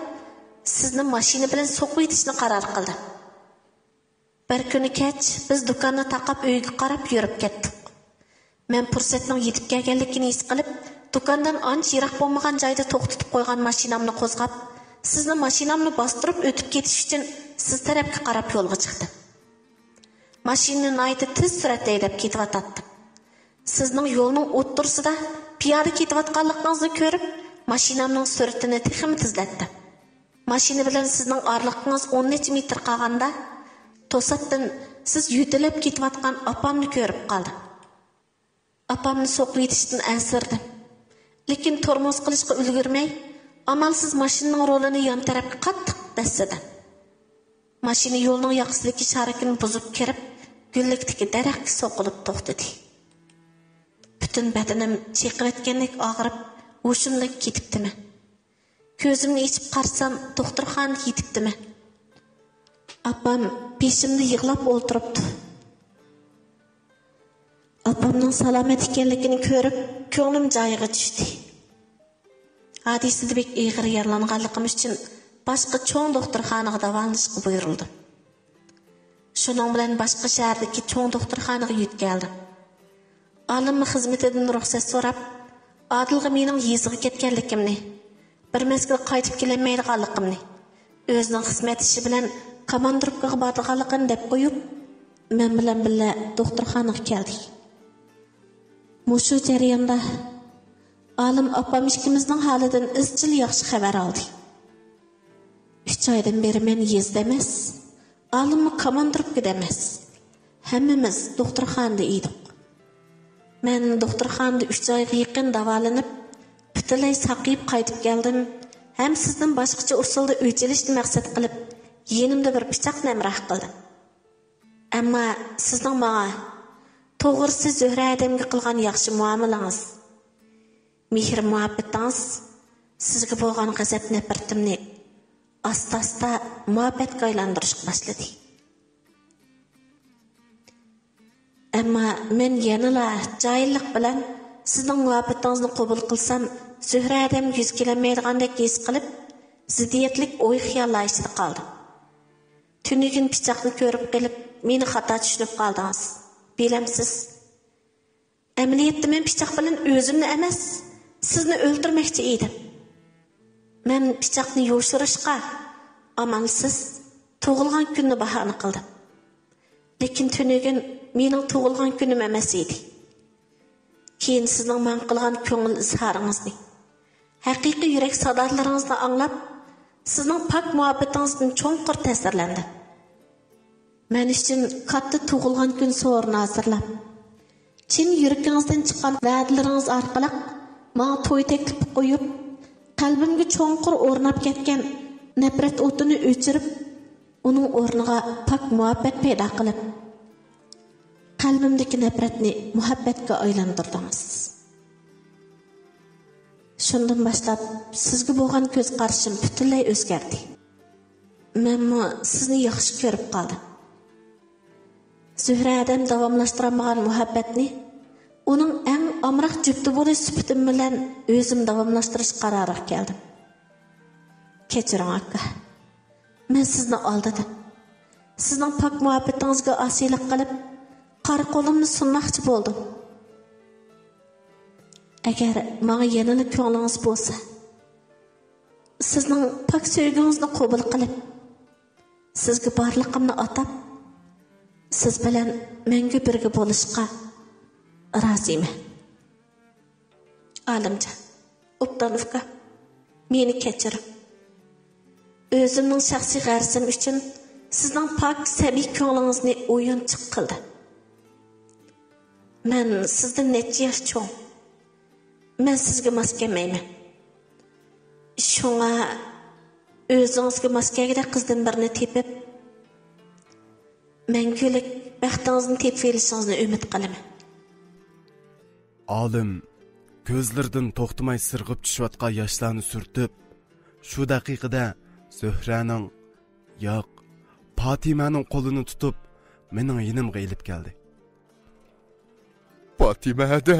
سىزنى ماشىنا بىلەن سوقۇۋېتىشنى قارار قىلدىم. بىر كۈنى كەچ بىز دۇكاننى تاقاپ ئۆيگە قاراپ يۈرۈپ كەتتۇق. مەن پۇرسەتنىڭ يېتىپ كەلگەنلىكىنى ھېس قىلىپ، دۇكاندىن ئانچە يىراق بولمىغان جايدا توختىتىپ قويغان ماشىنامنى قوزغاپ، سىزنى ماشىنامنى باستۇرۇپ ئۆتۈپ كېتىش ئۈچۈن سىز تەرەپكە قاراپ يولغا چىقتىم. ماشىنىنى ناھايىتى تېز سۈرئەتتە ھەيدەپ كېتىۋاتاتتىم. سىزنىڭ يولنىڭ ئوتتۇرىسىدا پىيادە كېتىۋاتقانلىقىڭىزنى كۆرۈپ، ماشىنامنىڭ سۈرئىتىنى تېخىمۇ تېزلەتتىم. ماشىنا بىلەن سىزنىڭ ئارىلىقىڭىز ئون نەچچە مېتىر قالغاندا، توساتتىن سىز يۆتىلەپ كېتىۋاتقان ئاپامنى كۆرۈپ قالدىم. ئاپامنى سوقۇۋېتىشتىن ئەنسىرىدىم. لېكىن تورمۇز قىلىشقا ئۈلگۈرمەي، ئامالسىز ماشىنىنىڭ رولىنى يان تەرەپكە قاتتىق دەسسىدىم. ماشىنا يولنىڭ ياقىسىدىكى شارىكىنى بۇزۇپ كىرىپ، گۈللۈكتىكى دەرەخكە سوقۇلۇپ توختىدى. پۈتۈن بەدىنىم چېقىۋەتكەندەك ئاغرىپ، ھوشۇمدىن كېتىپتىمەن. كۆزۈمنى ئېچىپ قارىسام، دوختۇرخانىدا يېتىپتىمەن. ئاپام بېشىمدا يىغلاپ ئولتۇرۇپتۇ. ئاپامنىڭ سالامەت ئىكەنلىكىنى كۆرۈپ، كۆڭلۈم جايىغا چۈشتى. ھادىسىدە بەك ئېغىر يارىلانغانلىقىم ئۈچۈن باشقا چوڭ دوختۇرخانىغا داۋالىنىشقا بۇيرۇلدۇم. شۇنىڭ بىلەن باشقا شەھەردىكى چوڭ دوختۇرخانىغا يۆتكەلدىم. ئالىممۇ خىزمىتىدىن رۇخسەت سوراپ، ئادىلغا مېنىڭ يېزىغا كەتكەنلىكىمنى، بىر مەزگىل قايتىپ كېلەلمەيدىغانلىقىمنى، ئۆزىنىڭ خىزمەت ئىشى بىلەن كاماندىروپكىغا بارىدىغانلىقىنى دەپ قويۇپ، مەن بىلەن بىللە دوختۇرخانىغا كەلدى. مۇشۇ جەرياندا ئالىم ئاپام ئىككىمىزنىڭ ھالىدىن ئىزچىل ياخشى خەۋەر ئالدى. ئۈچ ئايدىن بېرى مەن يېزىدا ئەمەس، ئالىممۇ كاماندىروپكىدا ئەمەس. ھەممىمىز دوختۇرخانىدا ئىدۇق. مەن دوختۇرخانىدا ئۈچ ئايغا يېقىن داۋالىنىپ، پۈتۈنلەي ساقىيىپ قايتىپ كەلدىم ھەم سىزدىن باشقىچە ئۇسۇلدا ئۆچ ئېلىشنى مەقسەت قىلىپ، يېنىمدا بىر پىچاقنى ھەمراھ قىلدىم. ئەمما سىزنىڭ ماڭا، توغرىسى زۆھرە ھەدەمگە قىلغان ياخشى مۇئامىلىڭىز، مېھىر-مۇھەببىتىڭىز سىزگە بولغان غەزەپ-نەپرىتىمنى ئاستا-ئاستا مۇھەببەتكە ئايلاندۇرۇشقا باشلىدى. ئەمما مەن يەنىلا جاھىللىق بىلەن سىزنىڭ مۇھەببىتىڭىزنى قوبۇل قىلسام، زۆھرە ھەدەمگە يۈز كېلەلمەيدىغاندەك ھېس قىلىپ، زىددىيەتلىك ئوي خىياللار ئىچىدە قالدىم. تۈنۈگۈن پىچاقنى كۆرۈپ قېلىپ، مېنى خاتا چۈشىنىپ قالدىڭىز. بىلەمسىز؟ ئەمەلىيەتتە مەن پىچاق بىلەن ئۆزۈمنى ئەمەس، سىزنى ئۆلتۈرمەكچى ئىدىم. مەن پىچاقنى يوشۇرۇشقا ئامالسىز تۇغۇلغان كۈننى باھانە قىلدىم. لېكىن تۈنۈگۈن مېنىڭ تۇغۇلغان كۈنۈم ئەمەس ئىدى. كېيىن سىزنىڭ ماڭا قىلغان كۆڭۈل ئىزھارىڭىزنى، ھەقىقىي يۈرەك سادالىرىڭىزنى ئاڭلاپ، سىزنىڭ پاك مۇھەببىتىڭىزدىن چوڭقۇر تەسىرلەندىم. مەن ئۈچۈن كاتتا تۇغۇلغان كۈن سورۇنى ھازىرلاپ، چىن يۈرىكىڭىزدىن چىققان ۋەدىلىرىڭىز ئارقىلىق ماڭا توي تەكلىپى قويۇپ، قەلبىمگە چوڭقۇر ئورناپ كەتكەن نەپرەت ئوتىنى ئۆچۈرۈپ، ئۇنىڭ ئورنىغا پاك مۇھەببەت پەيدا قىلىپ، قەلبىمدىكى نەپرەتنى مۇھەببەتكە ئايلاندۇردىڭىز. شۇندىن باشلاپ سىزگە بولغان كۆز قارىشىم پۈتۈنلەي ئۆزگەردى. مەنمۇ سىزنى ياخشى كۆرۈپ قالدىم. زۆھرە ھەدەم داۋاملاشتۇرالمىغان مۇھەببەتنى ئۇنىڭ ئەڭ ئامراق جۈپتى بولۇش سۈپىتىم بىلەن ئۆزۈم داۋاملاشتۇرۇش قارارىغا كەلدىم. كەچۈرۈڭ، ئاكا. مەن سىزنى ئالدىدىم. سىزنىڭ پاك مۇھەببىتىڭىزگە ئاسىيلىق قىلىپ، قارا قولۇمنى سۇنماقچى بولدۇم. ئەگەر ماڭا يەنىلا كۆڭلىڭىز بولسا، سىزنىڭ پاك سۆيگۈڭىزنى قوبۇل قىلىپ، سىزگە بارلىقىمنى ئاتاپ، سىز بىلەن مەڭگۈ بىرگە بولۇشقا رازىمەن. ئالىمجان، ئوبدان ئۇكا، مېنى كەچۈرۈڭ. ئۆزۈمنىڭ شەخسىي غەرىزىم ئۈچۈن سىزنىڭ پاك سەبىي كۆڭلىڭىزنى ئويۇنچۇق قىلدىم. مەن سىزدىن نەچچە ياش چوڭ. مەن سىزگە ماس كەلمەيمەن. شۇڭا ئۆزىڭىزگە ماس كەلگۈدەك قىزدىن بىرنى تېپىپ، مەڭگۈلۈك بەختىڭىزنى تېپىۋېلىشىڭىزنى ئۈمىد قىلىمەن. ئالىم كۆزلىرىدىن توختىماي سىرغىپ چۈشۈۋاتقان ياشلارنى سۈرتۈپ، شۇ دەقىقىدە زۆھرەنىڭ، ياق، پاتىمەنىڭ قولىنى تۇتۇپ، مېنىڭ يېنىمغا ئېلىپ كەلدى. پاتىمە ھەدە،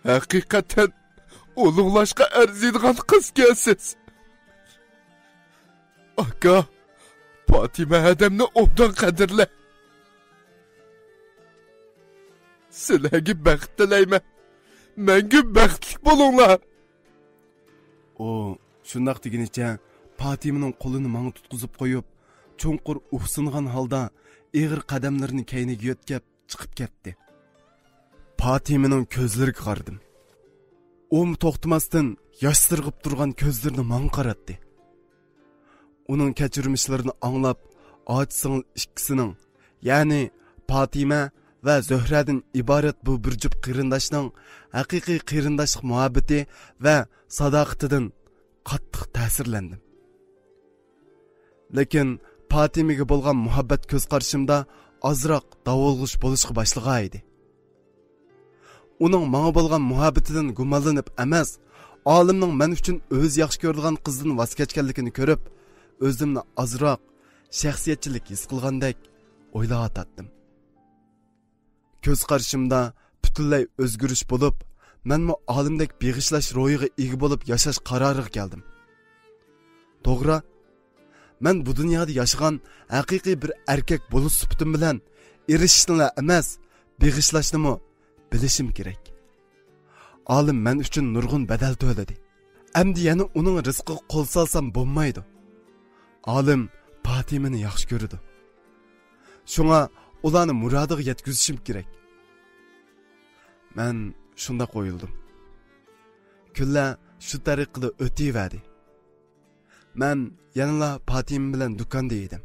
ھەقىقەتەن ئۇلۇغلاشقا ئەرزىيدىغان قىزكەنسىز. ئاكا، پاتىمە ھەدەمنى ئوبدان قەدىرلە. سىلەرگە بەخت تىلەيمەن. مەڭگۈ بەختلىك بولۇڭلار. ئۇ شۇنداق دېگىنىچە پاتىمىنىڭ قولىنى ماڭا تۇتقۇزۇپ قويۇپ، چوڭقۇر ئۇھسىنغان ھالدا ئېغىر قەدەملىرىنى كەينىگە يۆتكەپ چىقىپ كەتتى. پاتىمىنىڭ كۆزلىرىگە قارىدىم. ئۇمۇ توختىماستىن ياش سىرغىپ تۇرغان كۆزلىرىنى ماڭا قاراتتى. ئۇنىڭ كەچۈرمىشلىرىنى ئاڭلاپ، ئاچا سىڭىل ئىككىسىنىڭ، يەنى پاتىمە ۋە زۆھرەدىن ئىبارەت بۇ بىر جۈپ قېرىنداشنىڭ ھەقىقىي قېرىنداشلىق مۇھەببىتى ۋە ساداقىتىدىن قاتتىق تەسىرلەندىم. لېكىن پاتىمىگە بولغان مۇھەببەت كۆز قارىشىمدا ئازراق داۋالغۇش بولۇشقا باشلىغان ئىدى. ئۇنىڭ ماڭا بولغان مۇھەببىتىدىن گۇمانلىنىپ ئەمەس، ئالىمنىڭ مەن ئۈچۈن ئۆزى ياخشى كۆرىدىغان قىزدىن ۋاز كەچكەنلىكىنى كۆرۈپ، ئۆزۈمنى ئازراق شەخسىيەتچىلىك ھېس قىلغاندەك ئويلاۋاتاتتىم. كۆز قارىشىمدا پۈتۈنلەي ئۆزگىرىش بولۇپ، مەنمۇ ئالىمدەك بېغىشلاش روھىغا ئىگە بولۇپ ياشاش قارارىغا كەلدىم. توغرا، مەن بۇ دۇنيادا ياشىغان ھەقىقىي بىر ئەركەك بولۇش سۈپىتىم بىلەن ئېرىشىشنىلا ئەمەس، بېغىشلاشنىمۇ بىلىشىم كېرەك. ئالىم مەن ئۈچۈن نۇرغۇن بەدەل تۆلىدى. ئەمدى يەنە ئۇنىڭ رىزقىغا قول سالسام بولمايدۇ. ئالىم پاتىمىنى ياخشى كۆرىدۇ. شۇڭا ئۇلارنى مۇرادىغا يەتكۈزۈشۈم كېرەك. مەن شۇنداق ئويلىدىم. كۈنلەر شۇ تەرىقىدە ئۆتۈۋەردى. مەن يەنىلا پاتىمە بىلەن دۇكاندا ئىدىم.